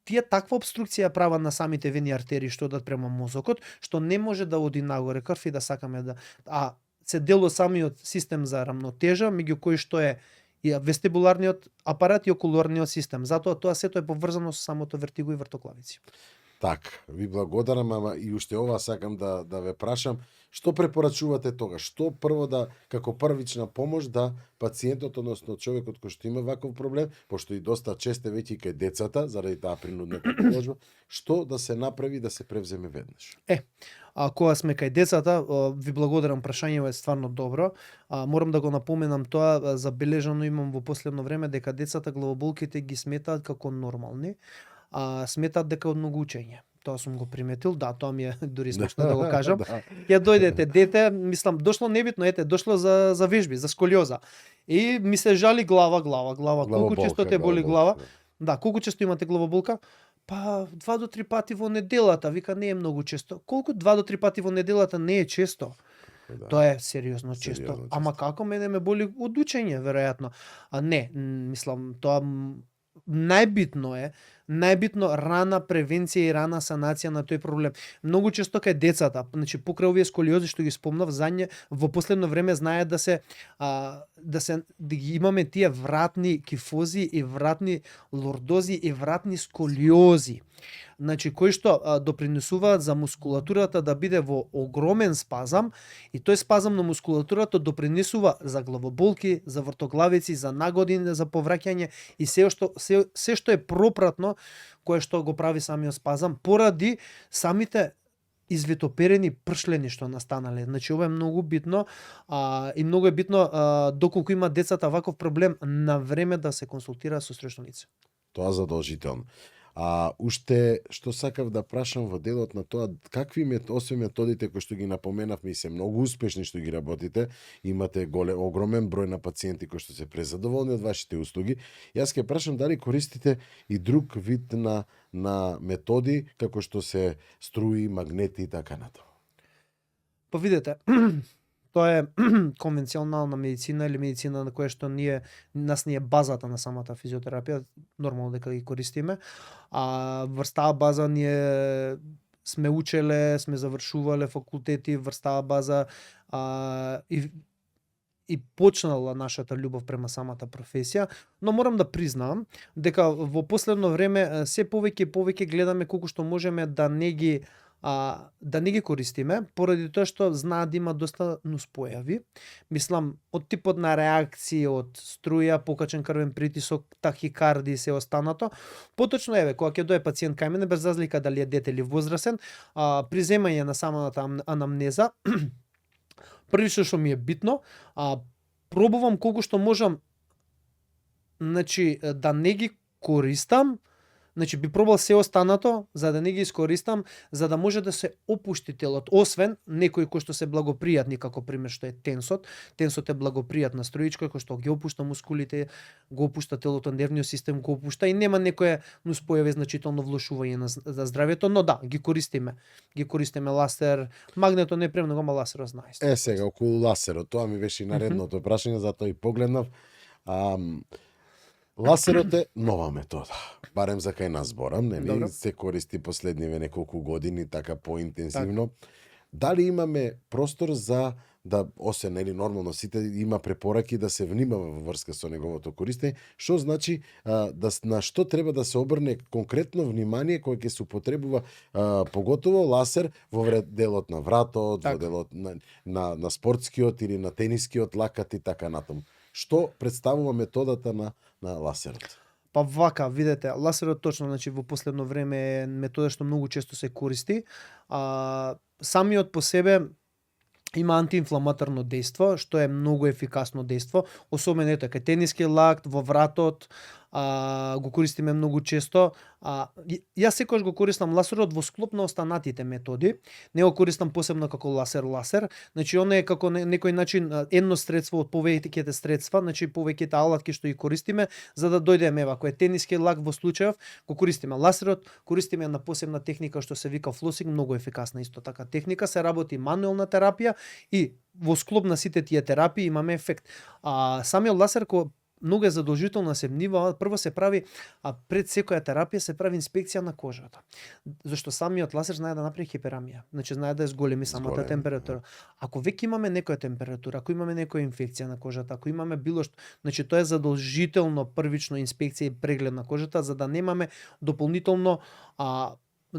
тие таква обструкција права на самите вени артерии што одат према мозокот, што не може да оди нагоре крв и да сакаме да се делува самиот систем за рамнотежа, меѓу кој што е и вестибуларниот апарат и окуларниот систем. Затоа тоа сето е поврзано со самото вертиго и вртоглавици. Так, ви благодарам, ама и уште ова сакам да ве прашам, што препорачувате тогаш? Што прво како првична помош да пациентот, односно човекот кој што има ваков проблем, пошто и доста често веќе кај децата, заради таа принудна положба, што да се направи да се превземе веднаш? Кога сме кај децата, ви благодарам, прашањето е стварно добро. Морам да го напоменам тоа, забележано имам во последно време дека децата главоболките ги сметаат како нормални, сметаат дека од многу учење. Тоа сум го приметил, да, тоа ми е дури смешно да го кажам. Ќе дојдете дете, мислам, дошло небитно, дошло за вежби, за сколиоза. И ми се жали глава. Колку често те боли глава? Да, колку често имате главоболка? Па 2 до 3 пати во неделата, вика не е многу често. Колку 2 до 3 пати во неделата не е често? Да. Тоа е сериозно често. Ама како мене ме боли од учење, веројатно. Не, мислам, тоа најбитно рана превенција и рана санација на тој проблем. Многу често кај децата, значи покрај овие сколиози што ги спомнав, во последно време знаат да ги имаме тие вратни кифози и вратни лордози и вратни сколиози. Значи кои што допринесуваат за мускулатурата да биде во огромен спазам и тој спазам на мускулатурата допринесува за главоболки, за вртоглавици, за нагодини, за повраќање и се што е пропратно кое што го прави самиот спазам поради самите извитоперени пршлени што настанале. Значи ова е многу битно и многу е битно доколку има децата ваков проблем на време да се консултира со стручно лице. Тоа задолжително. Уште што сакав да прашам во делот на тоа, какви освен методите кои што ги напоменавме и се многу успешни што ги работите, имате огромен број на пациенти кои што се презадоволни од вашите услуги, јас ќе прашам дали користите и друг вид на методи како што се струи, магнети и така натаму. Па видете, тоа е конвенционална медицина или медицина на која што нас не е базата на самата физиотерапија, нормално дека ги користиме. Врз таа база ние сме учеле, сме завршувале факултети врз таа база и почнала нашата љубов према самата професија, но морам да признам дека во последно време се повеќе и повеќе гледаме колку што можеме да не ги користиме, поради тоа што знаат да има доста нуспојави. Мислам, од типот на реакции од струја, покачен крвен притисок, тахикарди и се останато. Поточно кога ќе дое пациент кај мене, без разлика дали е дете или возрасен, при земање на самата анамнеза, првично што ми е битно, пробувам колку што можам, значи, да не ги користам. Значи би пробал се останато за да не ги искористам, за да може да се опушти телот, освен некои кои што се благопријатни, како пример што е тенсот. Тенсот е благопријатна струичка кој што ги опушта мускулите, го опушта телото, нервниот систем го опушта и нема некое нуспојави значително влошување за здравјето, но да, ги користиме. Ги користиме ласер, магнето не премногу, ама ласерот знае. Сега околу ласерот, тоа ми беше и наредното прашање, затоа и погледнав. Ласерот е нова метода, барем за кај нас зборам, нели? Се користи последниве неколку години така поинтензивно. Дали имаме простор за да освен нели нормално сите има препораки да се внимава во врска со неговото користење, што значи на што треба да се обрне конкретно внимание кое ќе се употребува поготово ласер во делот на вратот, во делот на спортскиот или на тенискиот лакат и така натаму. Што представува методата на ласерот? Па вака, видете, ласерот точно, значи во последно време е метода што многу често се користи. Самиот по себе има антиинфламаторно дејство, што е многу ефикасно дејство, особено ето кај тениски лакт, во вратот, го користиме многу често. Јас секогаш го користам ласерот во склоп на останатите методи. Не го користам посебно како ласер. Значи он е како некој начин едно средство од повеќите средства, значи повеќите алатки што ги користиме за да дојдеме ако е тениски лак во случајов, го користиме ласерот, користиме на посебна техника што се вика флосинг, многу ефикасна исто така техника, се работи мануелна терапија и во склоп на сите тие терапии имаме ефект. Самиот ласер многу е задолжително се внимава, прво се прави пред секоја терапија се прави инспекција на кожата. Зашто самиот ласер знае да направи хиперамија. Значи знае да зголеми самата температура. Ако веќе имаме некоја температура, ако имаме некоја инфекција на кожата, ако имаме било што, значи тоа е задолжително првично инспекција и преглед на кожата за да немаме дополнително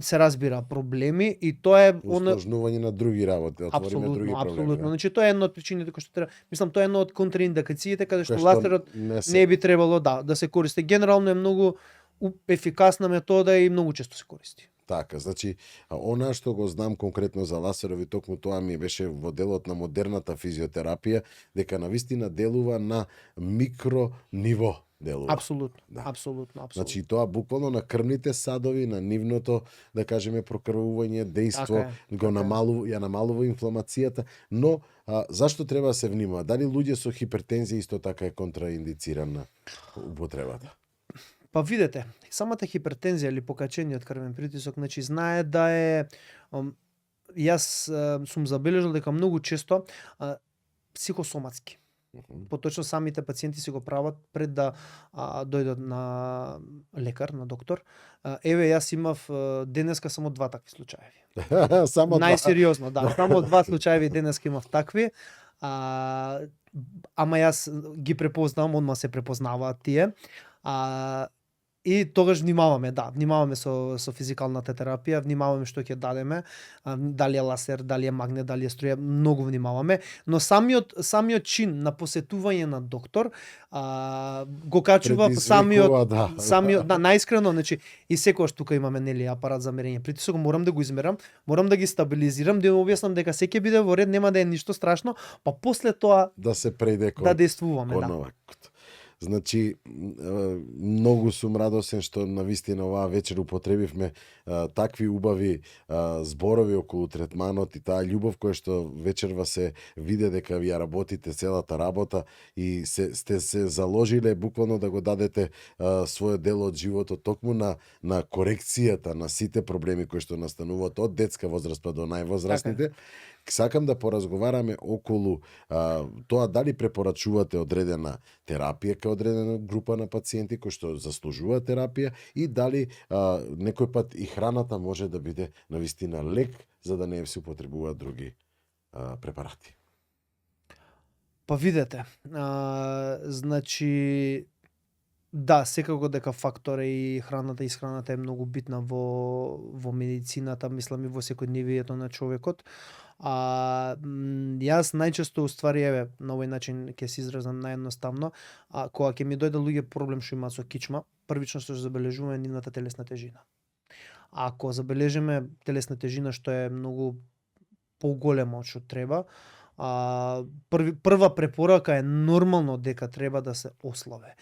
се разбира проблеми и тоа е усложнување на други работи, отвориме други проблеми. Апсолутно. Значи тоа е една од причините кои што треба, мислам тоа е една од контраиндикациите каде што ласерот не би требало да се користи. Генерално е многу ефикасна метода и многу често се користи. Така, значи, она што го знам конкретно за ласерови, токму тоа ми беше во делот на модерната физиотерапија, дека навистина делува на микро ниво. Делува. Апсолутно, да. Апсолутно. Значи тоа буквално на крвните садови, на нивното, да кажеме, прокрвување, дејство, го намалува инфламацијата, но зашто треба да се внимава? Дали луѓе со хипертензија исто така е контраиндицирана употребата? Па видете, самата хипертензија или покачениот крвен притисок, значи знае да е јас сум забележал дека многу често психосоматски. Поточно самите пациенти си го прават пред да дојдат на лекар, на доктор. Еве јас имав денеска само 2 такви случаи. Само најсериозно, да, само 2 случаи денеска имав такви. Ама јас ги препознавам, одма се препознаваат тие. И тогаш внимаваме со физикалната терапија, внимаваме што ќе дадеме, дали е ласер, дали е магнет, дали е струја, многу внимаваме, но самиот чин на посетување на доктор го качува самиот најискрено, значи и секогаш тука имаме нели апарат за мерење притисок, морам да го измерам, морам да ги стабилизирам, да им објаснам дека се ќе биде во ред, нема да е ништо страшно, па после тоа да се прејде да действуваме, Значи, многу сум радосен што навистина оваа вечер употребивме такви убави зборови околу третманот и таа љубов која што вечерва се виде дека ви ја работите целата работа и сте се заложиле буквално да го дадете својот дел од животот токму на корекцијата на сите проблеми кои што настануваат од детска возраст па до највозрастните. Сакам да поразговараме околу тоа дали препорачувате одредена терапија кај одредена група на пациенти кои што заслужуваат терапија и дали некој пат и храната може да биде навистина лек за да не се употребуваат други препарати. Па видете, значи да, секако дека фактор и храната е многу битна во медицината, мислам и во секојдневието на човекот. Јас најчесто уствари на овој начин ќе се изразам наједноставно, кога ќе ми дојде луѓе проблем што имаат со кичма, првично што забележуваме нивната телесна тежина. Ако забележиме телесна тежина што е многу поголема од што треба, прва препорака е нормално дека треба да се ослабе.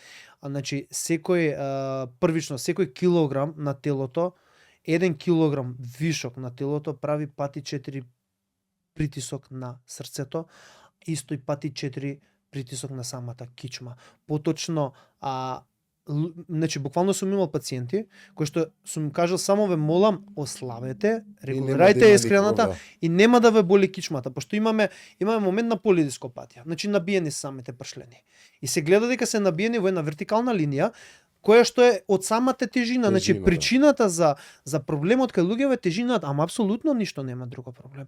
Значи секој килограм на телото, 1 килограм вишок на телото прави пати 4 притисок на срцето, исто и пати 4 притисок на самата кичма. Поточно, значи буквално сум имал пациенти кои што сум кажал само ве молам ослабете, регулирајте искрената и нема да ве боли кичмата, пошто имаме момент на полидископатија, значи набиени самите пршлени. И се гледа дека се набиени во една вертикална линија, која што е од самата тежина. Значи Тежина, да. причината за проблемот кај луѓето е тежината, ама апсолутно ништо нема друго проблем.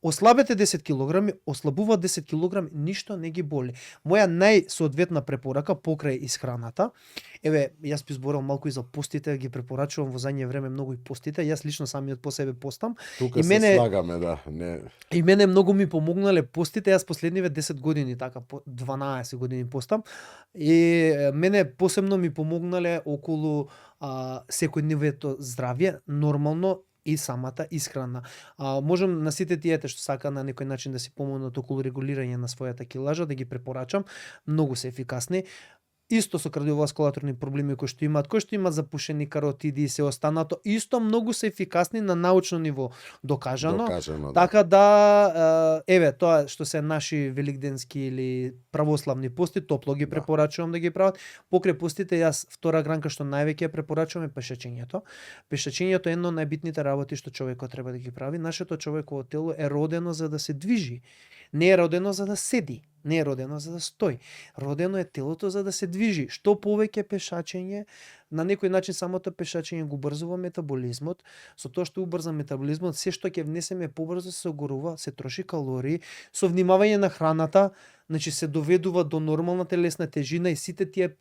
Ослабете 10 килограми, ослабуваат 10 килограми, ништо не ги боли. Моја најсоодветна препорака покрај исхраната, еве, јас би зборал малку и за постите, ги препорачувам во задње време многу и постите. Јас лично самиот по себе постам. Тука И се мене- слагаме, да. Не. И мене многу ми помогнале постите, јас последниве 10 години, така 12 години постам. И мене посебно ми помогнале околу секојдневното здравје, нормално и самата исхрана. Можам на сите тиете што сака на некој начин да си помогнат околу регулирање на својата килажа, да ги препорачам, многу се ефикасни. Исто со кардиоваскулатурни проблеми кои што имаат запушени каротиди и се останато, исто многу се ефикасни на научно ниво докажано. Докажано, да. Така да, еве, тоа што се наши великденски или православни пости, топло ги Да. препорачувам да ги прават. Покрај постите, јас втора гранка што највеќе ја препорачувам е пешачењето. Пешачењето е едно од најбитните работи што човекот треба да ги прави. Нашето човеково тело е родено за да се движи. Не е родено за да седи, не е родено за да стои. Родено е телото за да се движи. Што повеќе пешачење, на некој начин самото пешачење го убрзува метаболизмот. Со тоа што убрза метаболизмот, се што ќе внесеме побрзо се огорува, се троши калории, со внимавање на храната, значи се доведува до нормална телесна тежина и сите тие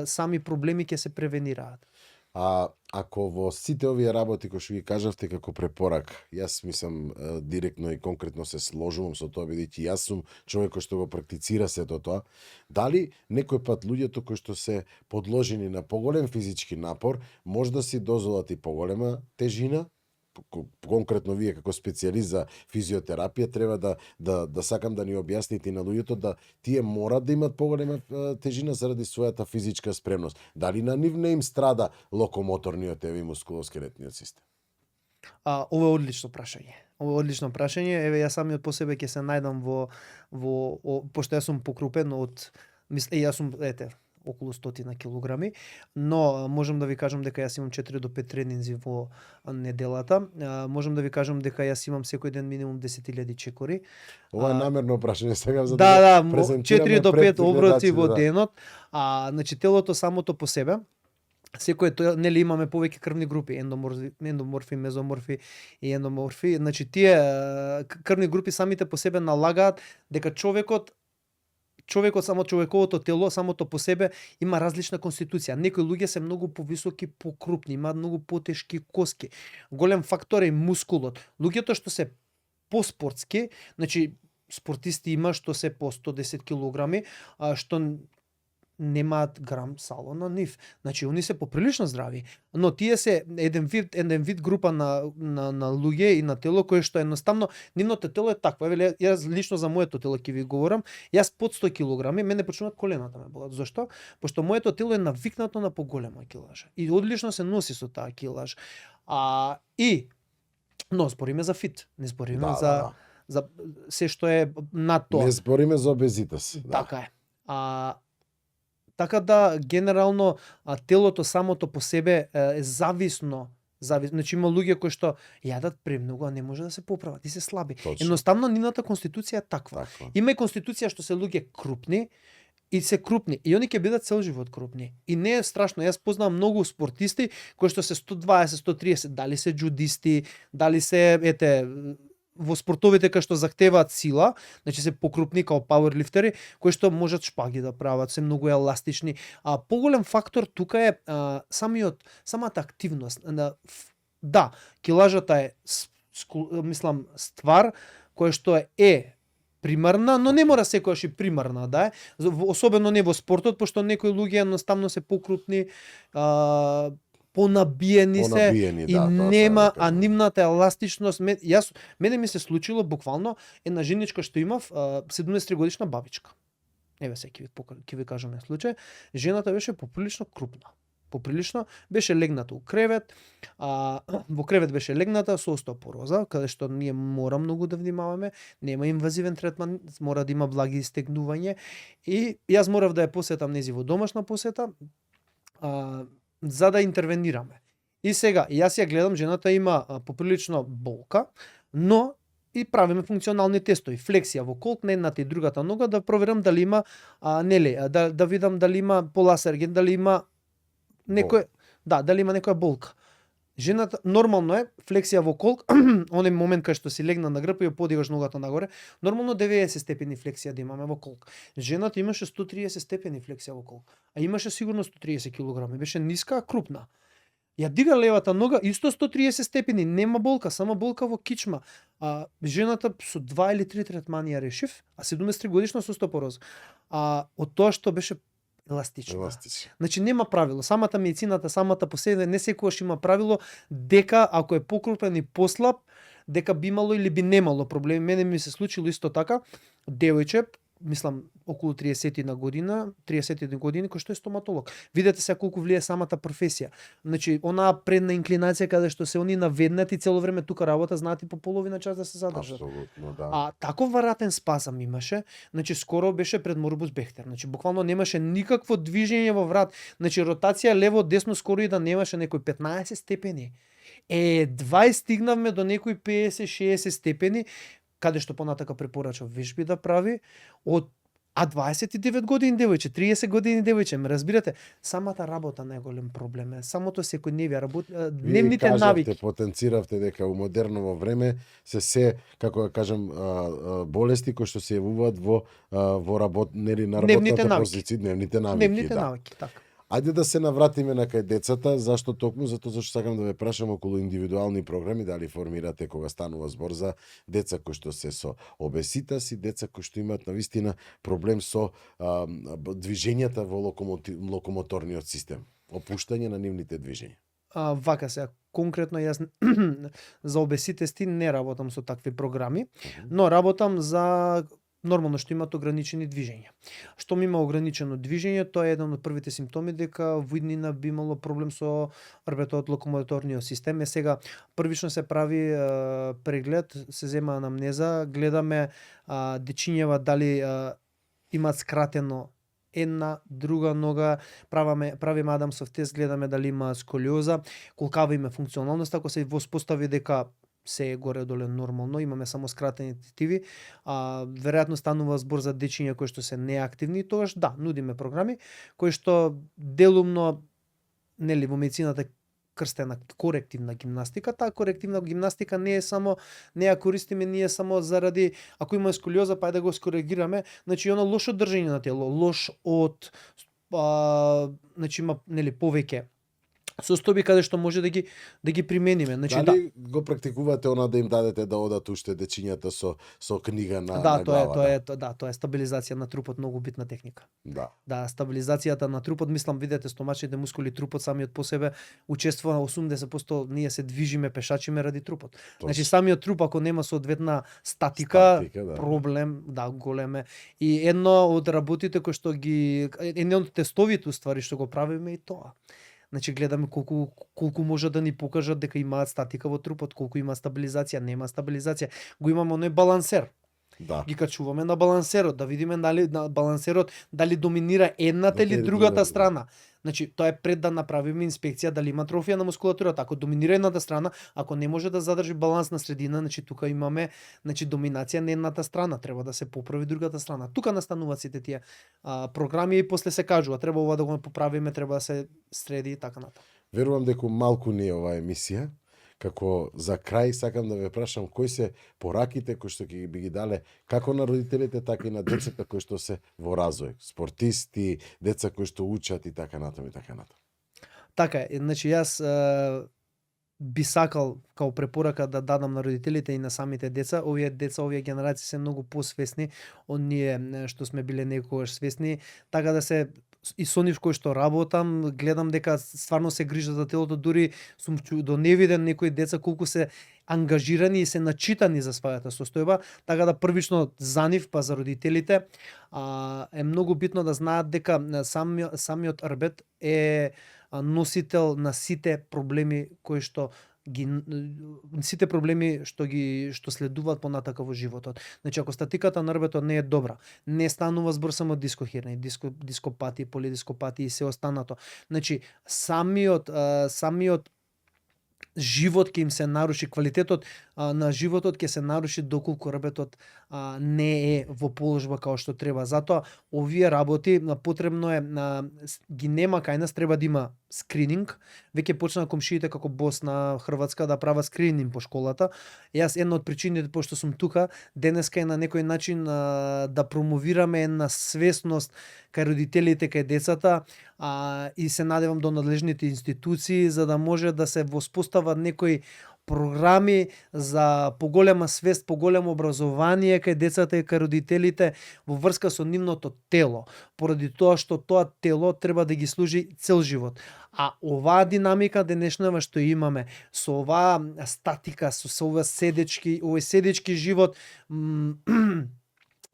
сами проблеми ќе се превенираат. Ако во сите овие работи кои што ги кажавте како препорак, јас мислам директно и конкретно се сложувам со тоа, бидејќи јас сум човек кој што го практицира сето тоа, дали некој пат луѓето кои што се подложени на поголем физички напор, може да си дозволат и поголема тежина? Конкретно вие како специјалист за физиотерапија треба да сакам да ни објасните на луѓето да тие морат да имат поголема тежина заради својата физичка спремност. Дали на нив не им страда локомоторниот и мускулоскелетниот систем? Ова е одлично прашање. Ова е одлично прашање. Еве, јас самиот по себе ќе се најдам пошто јас сум покрупен јас сум, околу 100 килограми, но можам да ви кажам дека јас имам 4 до 5 тренинзи во неделата. Можам да ви кажам дека јас имам секој ден минимум 10.000 чекори. Ова е намерно прашање, сега за Да, презентираме 4 до 5 пред оброци во гледачите, да. денот. Значи телото самото по себе, секој нели имаме повеќе крвни групи, ендоморфи, мезоморфи и ендоморфи. Значи тие крвни групи самите по себе налагаат дека човекот само човековото тело самото по себе има различна конституција. Некои луѓе се многу повисоки, покрупни, имаат многу потешки коски. Голем фактор е мускулот. Луѓето што се поспортски, значи спортисти има што се по 110 килограми, што немаат грам сало на нив. Значи, они се поприлично здрави. Но тие се еден вид група на луѓе и на тело кој што едноставно нивното тело е такво. Еве, јас лично за моето тело ќе ви говорам. Јас под 100 килограми, мене почнуваат колената ме болат. Зошто? Пошто моето тело е навикнато на поголема килажа. И одлично се носи со таа килаж. Но збориме за фит, не збориме за се што е над тоа. Не збориме за обезитас. Така е. Така да, генерално, телото самото по себе е зависно. Значи има луѓе кои што јадат премногу, а не може да се поправат и се слаби. Точно. Едноставно, нивната конституција е таква. Има и конституција што се луѓе крупни и се крупни. И они ќе бидат цел живот крупни. И не е страшно. Јас познавам многу спортисти кои што се 120, 130, дали се джудисти, дали се, во спортовите кои што захтеваат сила, значи се покрупни као пауерлифтери, кои што можат шпаги да прават, се многу еластични. Поголем фактор тука е самата активност. Да, килажата е ствар која што е примарна, но не мора секојаш и примарна да е, особено не во спортот, пошто некои луѓе едноставно се покрупни, понабиени се и нема, нивната еластичност. Мене ми се случило буквално една женичка што имав, 73 годишна бабичка. Еве се ќе ви кажам на случај. Жената беше поприлично крупна. Беше легната у кревет, во кревет беше легната со остеопороза, каде што ние мора многу да внимаваме, нема инвазивен третман, мора да има благи истегнување и јас морав да ја посетам нејзи во домашна посета, за да интервенираме. И сега, јас ја гледам, жената има поприлично болка, но и правиме функционални тестови, флексија во колк на едната и другата нога, да проверам дали има да видам дали има поласерген, дали има некој дали има некоја болка. Жената нормално е флексија во колк, оној момент кај што си легна на грб и ја подигаш ногата нагоре, нормално 90 степени флексија да имаме во колк. Жената имаше 130 степени флексија во колк, а имаше сигурно 130 килограми, беше ниска, а крупна. Ја дига левата нога, исто 130 степени, нема болка, само болка во кичма. А жената со 2 или 3 третмани ја решив, а 73 годишна со остеопороз. Од тоа што беше еластична. Значи нема правило. Самата медицината, самата по себе не секогаш има правило дека ако е покрупен и послаб, дека би имало или би немало проблеми. Мене ми се случило исто така, девојче, мислам околу 30 година, кој што е стоматолог. Видете се колку влие самата професија. Значи, онаа предна инклинација каде што се они наведнати и цело време тука работа, знаат и по половина час да се задржат. Апсолутно, да. Таков варатен спазам имаше, значи скоро беше пред Морбус Бехтер. Значи буквално немаше никакво движење во врат. Значи ротација лево десно скоро и да немаше некои 15 степени. 20 стигнавме до некои 50-60 степени, каде што понатака препорачав вежби да прави од 29 години девојче, 30 години девојче, ме разбирате, самата работа не е голем проблем, самото секојдневие работа, дневните навики. Потенциравте дека у модерново време се како да кажам болести кои што се јавуваат во на работната позиција, дневните навики, така. Ајде да се навратиме на кај децата, зашто токму затоа што сакам да ве прашам околу индивидуални програми, дали формирате кога станува збор за деца кои што се со обеситас и деца кои што имаат навистина проблем со движењата во локомоторниот систем, опуштање на нивните движења. Вака се, конкретно јас за обеситести не работам со такви програми, но работам за нормално што имаат ограничени движења. Што ми има ограничено движење, тоа е еден од првите симптоми дека во иднина би имало проблем со работата од локомоторниот систем. Сега првично се прави преглед, се зема анамнеза, гледаме дечињева дали имаат скратено една, друга нога, правиме Адамсов тест, гледаме дали има сколиоза, колкава им е функционалност, ако се воспостави дека се е горе-доле нормално, имаме само скратени тетиви, веројатно станува збор за дечиња кои што се неактивни, тогаш нудиме програми кои што делумно во медицината крстена корективна гимнастика. Таа корективна гимнастика не ја користиме ние само заради ако има сколиоза, па да го скоригираме, значи оно лошо држење на тело, лош значи има повеќе состојби каде што може да ги примениме. Значи дали го практикувате она да им дадете да одат уште дечињата со книга на главата? Тоа е стабилизација на трупот, многу битна техника. Да, стабилизацијата на трупот, мислам видете стомачните мускули, трупот самиот по себе учествува 80%, ние се движиме, пешачиме ради трупот. Значи самиот труп ако нема соодветна статика проблем, голем е. И едно од работите кои што едно од тестовите уствари што го правиме и тоа. Значи гледаме колку може да ни покажат дека имаат статика во трупот, колку има стабилизација, нема стабилизација. Го имаме оној балансер. Ги качуваме на балансерот, да видиме дали на балансерот дали доминира едната или другата страна. Значи тоа е пред да направиме инспекција дали има атрофија на мускулатурата. Ако доминира едната страна, ако не може да задржи баланс на средина, значи тука имаме доминација на едната страна, треба да се поправи другата страна. Тука настануваат сите тие програми и после се кажува треба ова да го поправиме, треба да се среди и така натаму. Верувам дека малку не е оваа емисија. Како за крај сакам да ве прашам кои се пораките кои што би ги дале како на родителите, така и на децата кои што се во развој, спортисти, деца кои што учат и така натаму и така натаму. Така е, значи јас би сакал као препорака да дадам на родителите и на самите деца. Овие генерации се многу посвесни од ние што сме биле некогаш свесни, така да се и со нив кои што работам, гледам дека стварно се грижат за телото, дури сум до невиден некои деца колку се ангажирани и се начитани за својата состојба, така да првично за нив, па за родителите, е многу битно да знаат дека самиот рбет е носител на сите проблеми кои што што следуваат понатака во животот. Значи ако статиката на рбетот не е добра, не станува збор само дискохерни, дископатии, полидископатии и се останато. Значи самиот живот ќе им се наруши, квалитетот на животот ќе се наруши доколку рбетот не е во положба како што треба. Затоа овие работи потребно е ги нема кај нас, треба да има скрининг. Веќе почна комшиите како бос на Хрватска да прават скрининг по школата. Јас една од причините пошто сум тука денеска е на некој начин да промовираме една свесност кај родителите, кај децата, и се надевам до надлежните институции за да може да се воспостават некои програми за поголема свест, поголемо образование кај децата и кај родителите во врска со нивното тело, поради тоа што тоа тело треба да ги служи цел живот. А оваа динамика денешнава што имаме, со оваа статика, со овој седечки живот,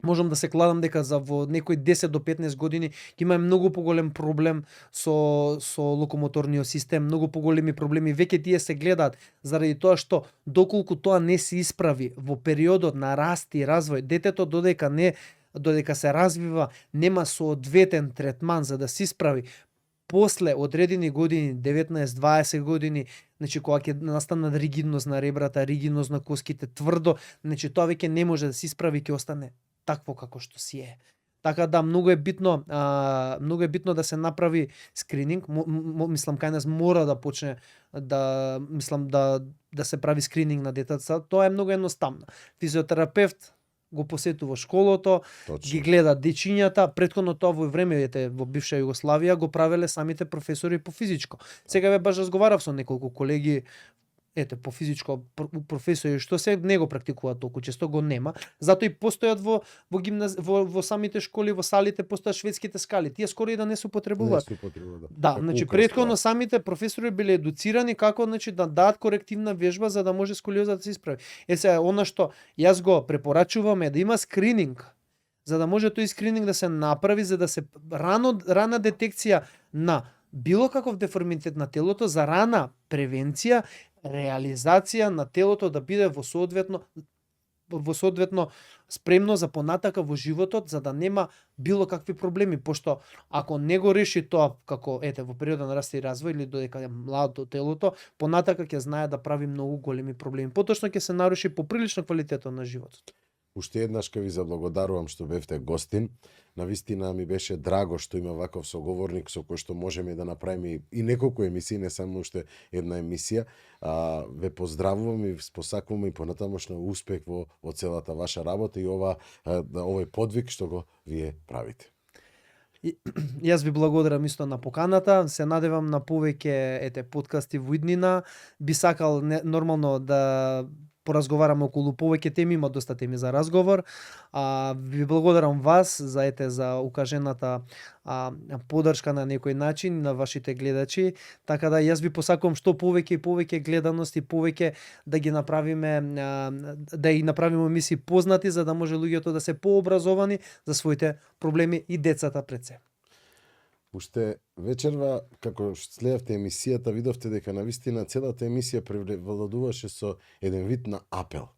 можам да се кладам дека за во некои 10 до 15 години ќе имаме многу поголем проблем со локомоторниот систем, многу поголеми проблеми веќе тие се гледаат заради тоа што доколку тоа не се исправи во периодот на раст и развој, детето додека се развива, нема соодветен третман за да се исправи. После одредени години, 19-20 години, значи кога ќе настанат ригидност на ребрата, ригидност на коските, тврдо, значи тоа веќе не може да се исправи, ќе остане такво како што си е. Така да многу е битно да се направи скрининг. Мислам кај нас мора да почне да се прави скрининг на детата. Тоа е многу едноставно. Физиотерапевт го посетува школото, ги гледа дечињата. Претходно тоа во времејата во бивша Југославија го правеле самите професори по физичко. Сега баш разговарав со неколку колеги по физичко професори што се не го практикуваат толку често, го нема. Затоа и постојат во самите школи, во салите постојат шведските скали. Тие скоро и да не се употребуваат. Да, значи претходно самите професори биле едуцирани како да дадат корективна вежба за да може сколиозата да се исправи. Сега она што јас го препорачувам е да има скрининг, за да може тој скрининг да се направи, за да се рана детекција на било каков деформитет на телото, за рана превенција, реализација на телото да биде во соодветно спремно за понатака во животот, за да нема било какви проблеми, пошто ако не го реши тоа како во периодот на раст и развој или додека е младо телото, понатака ќе знае да прави многу големи проблеми. Поточно ќе се наруши поприлично квалитетот на животот. Уште еднаш ке ви заблагодарувам што бевте гостин. Навистина ми беше драго што има ваков соговорник со кој што можеме да направиме и неколку емисии, не само уште една емисија. Ве поздравувам и посакувам и понатамошно успех во целата ваша работа и овој подвиг што го вие правите. Јас ви благодарам исто на поканата, се надевам на повеќе подкасти во иднина. Би сакал нормално да поразговараме околу повеќе теми, има доста теми за разговор. Ви благодарам вас за укажената поддршка на некој начин на вашите гледачи, така да јас ви посакувам што повеќе и повеќе гледаности, повеќе да ги направиме емисии познати за да може луѓето да се пообразовани за своите проблеми и децата пред се. Уште вечерва, како следевте емисијата, видовте дека навистина целата емисија превладуваше со еден вид на апел.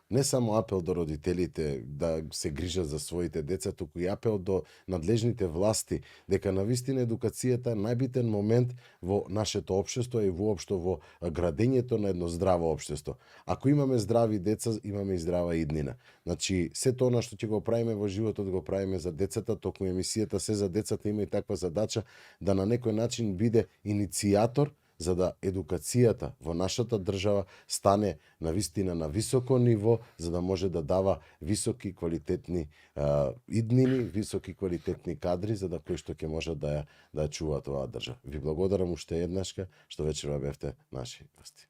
Не само апел до родителите да се грижат за своите деца, туку и апел до надлежните власти, дека навистина едукацијата е најбитен момент во нашето општество и воопшто во градењето на едно здраво општество. Ако имаме здрави деца, имаме и здрава иднина. Значи, сето она што ќе го правиме во животот, го правиме за децата, токму емисијата Се за децата има и таква задача да на некој начин биде иницијатор за да едукацијата во нашата држава стане навистина на високо ниво, за да може да дава високи квалитетни иднини, високи квалитетни кадри, за да кои што ќе може да ја чуваат оваа држава. Ви благодарам уште еднашка што вечерва бевте наши гости.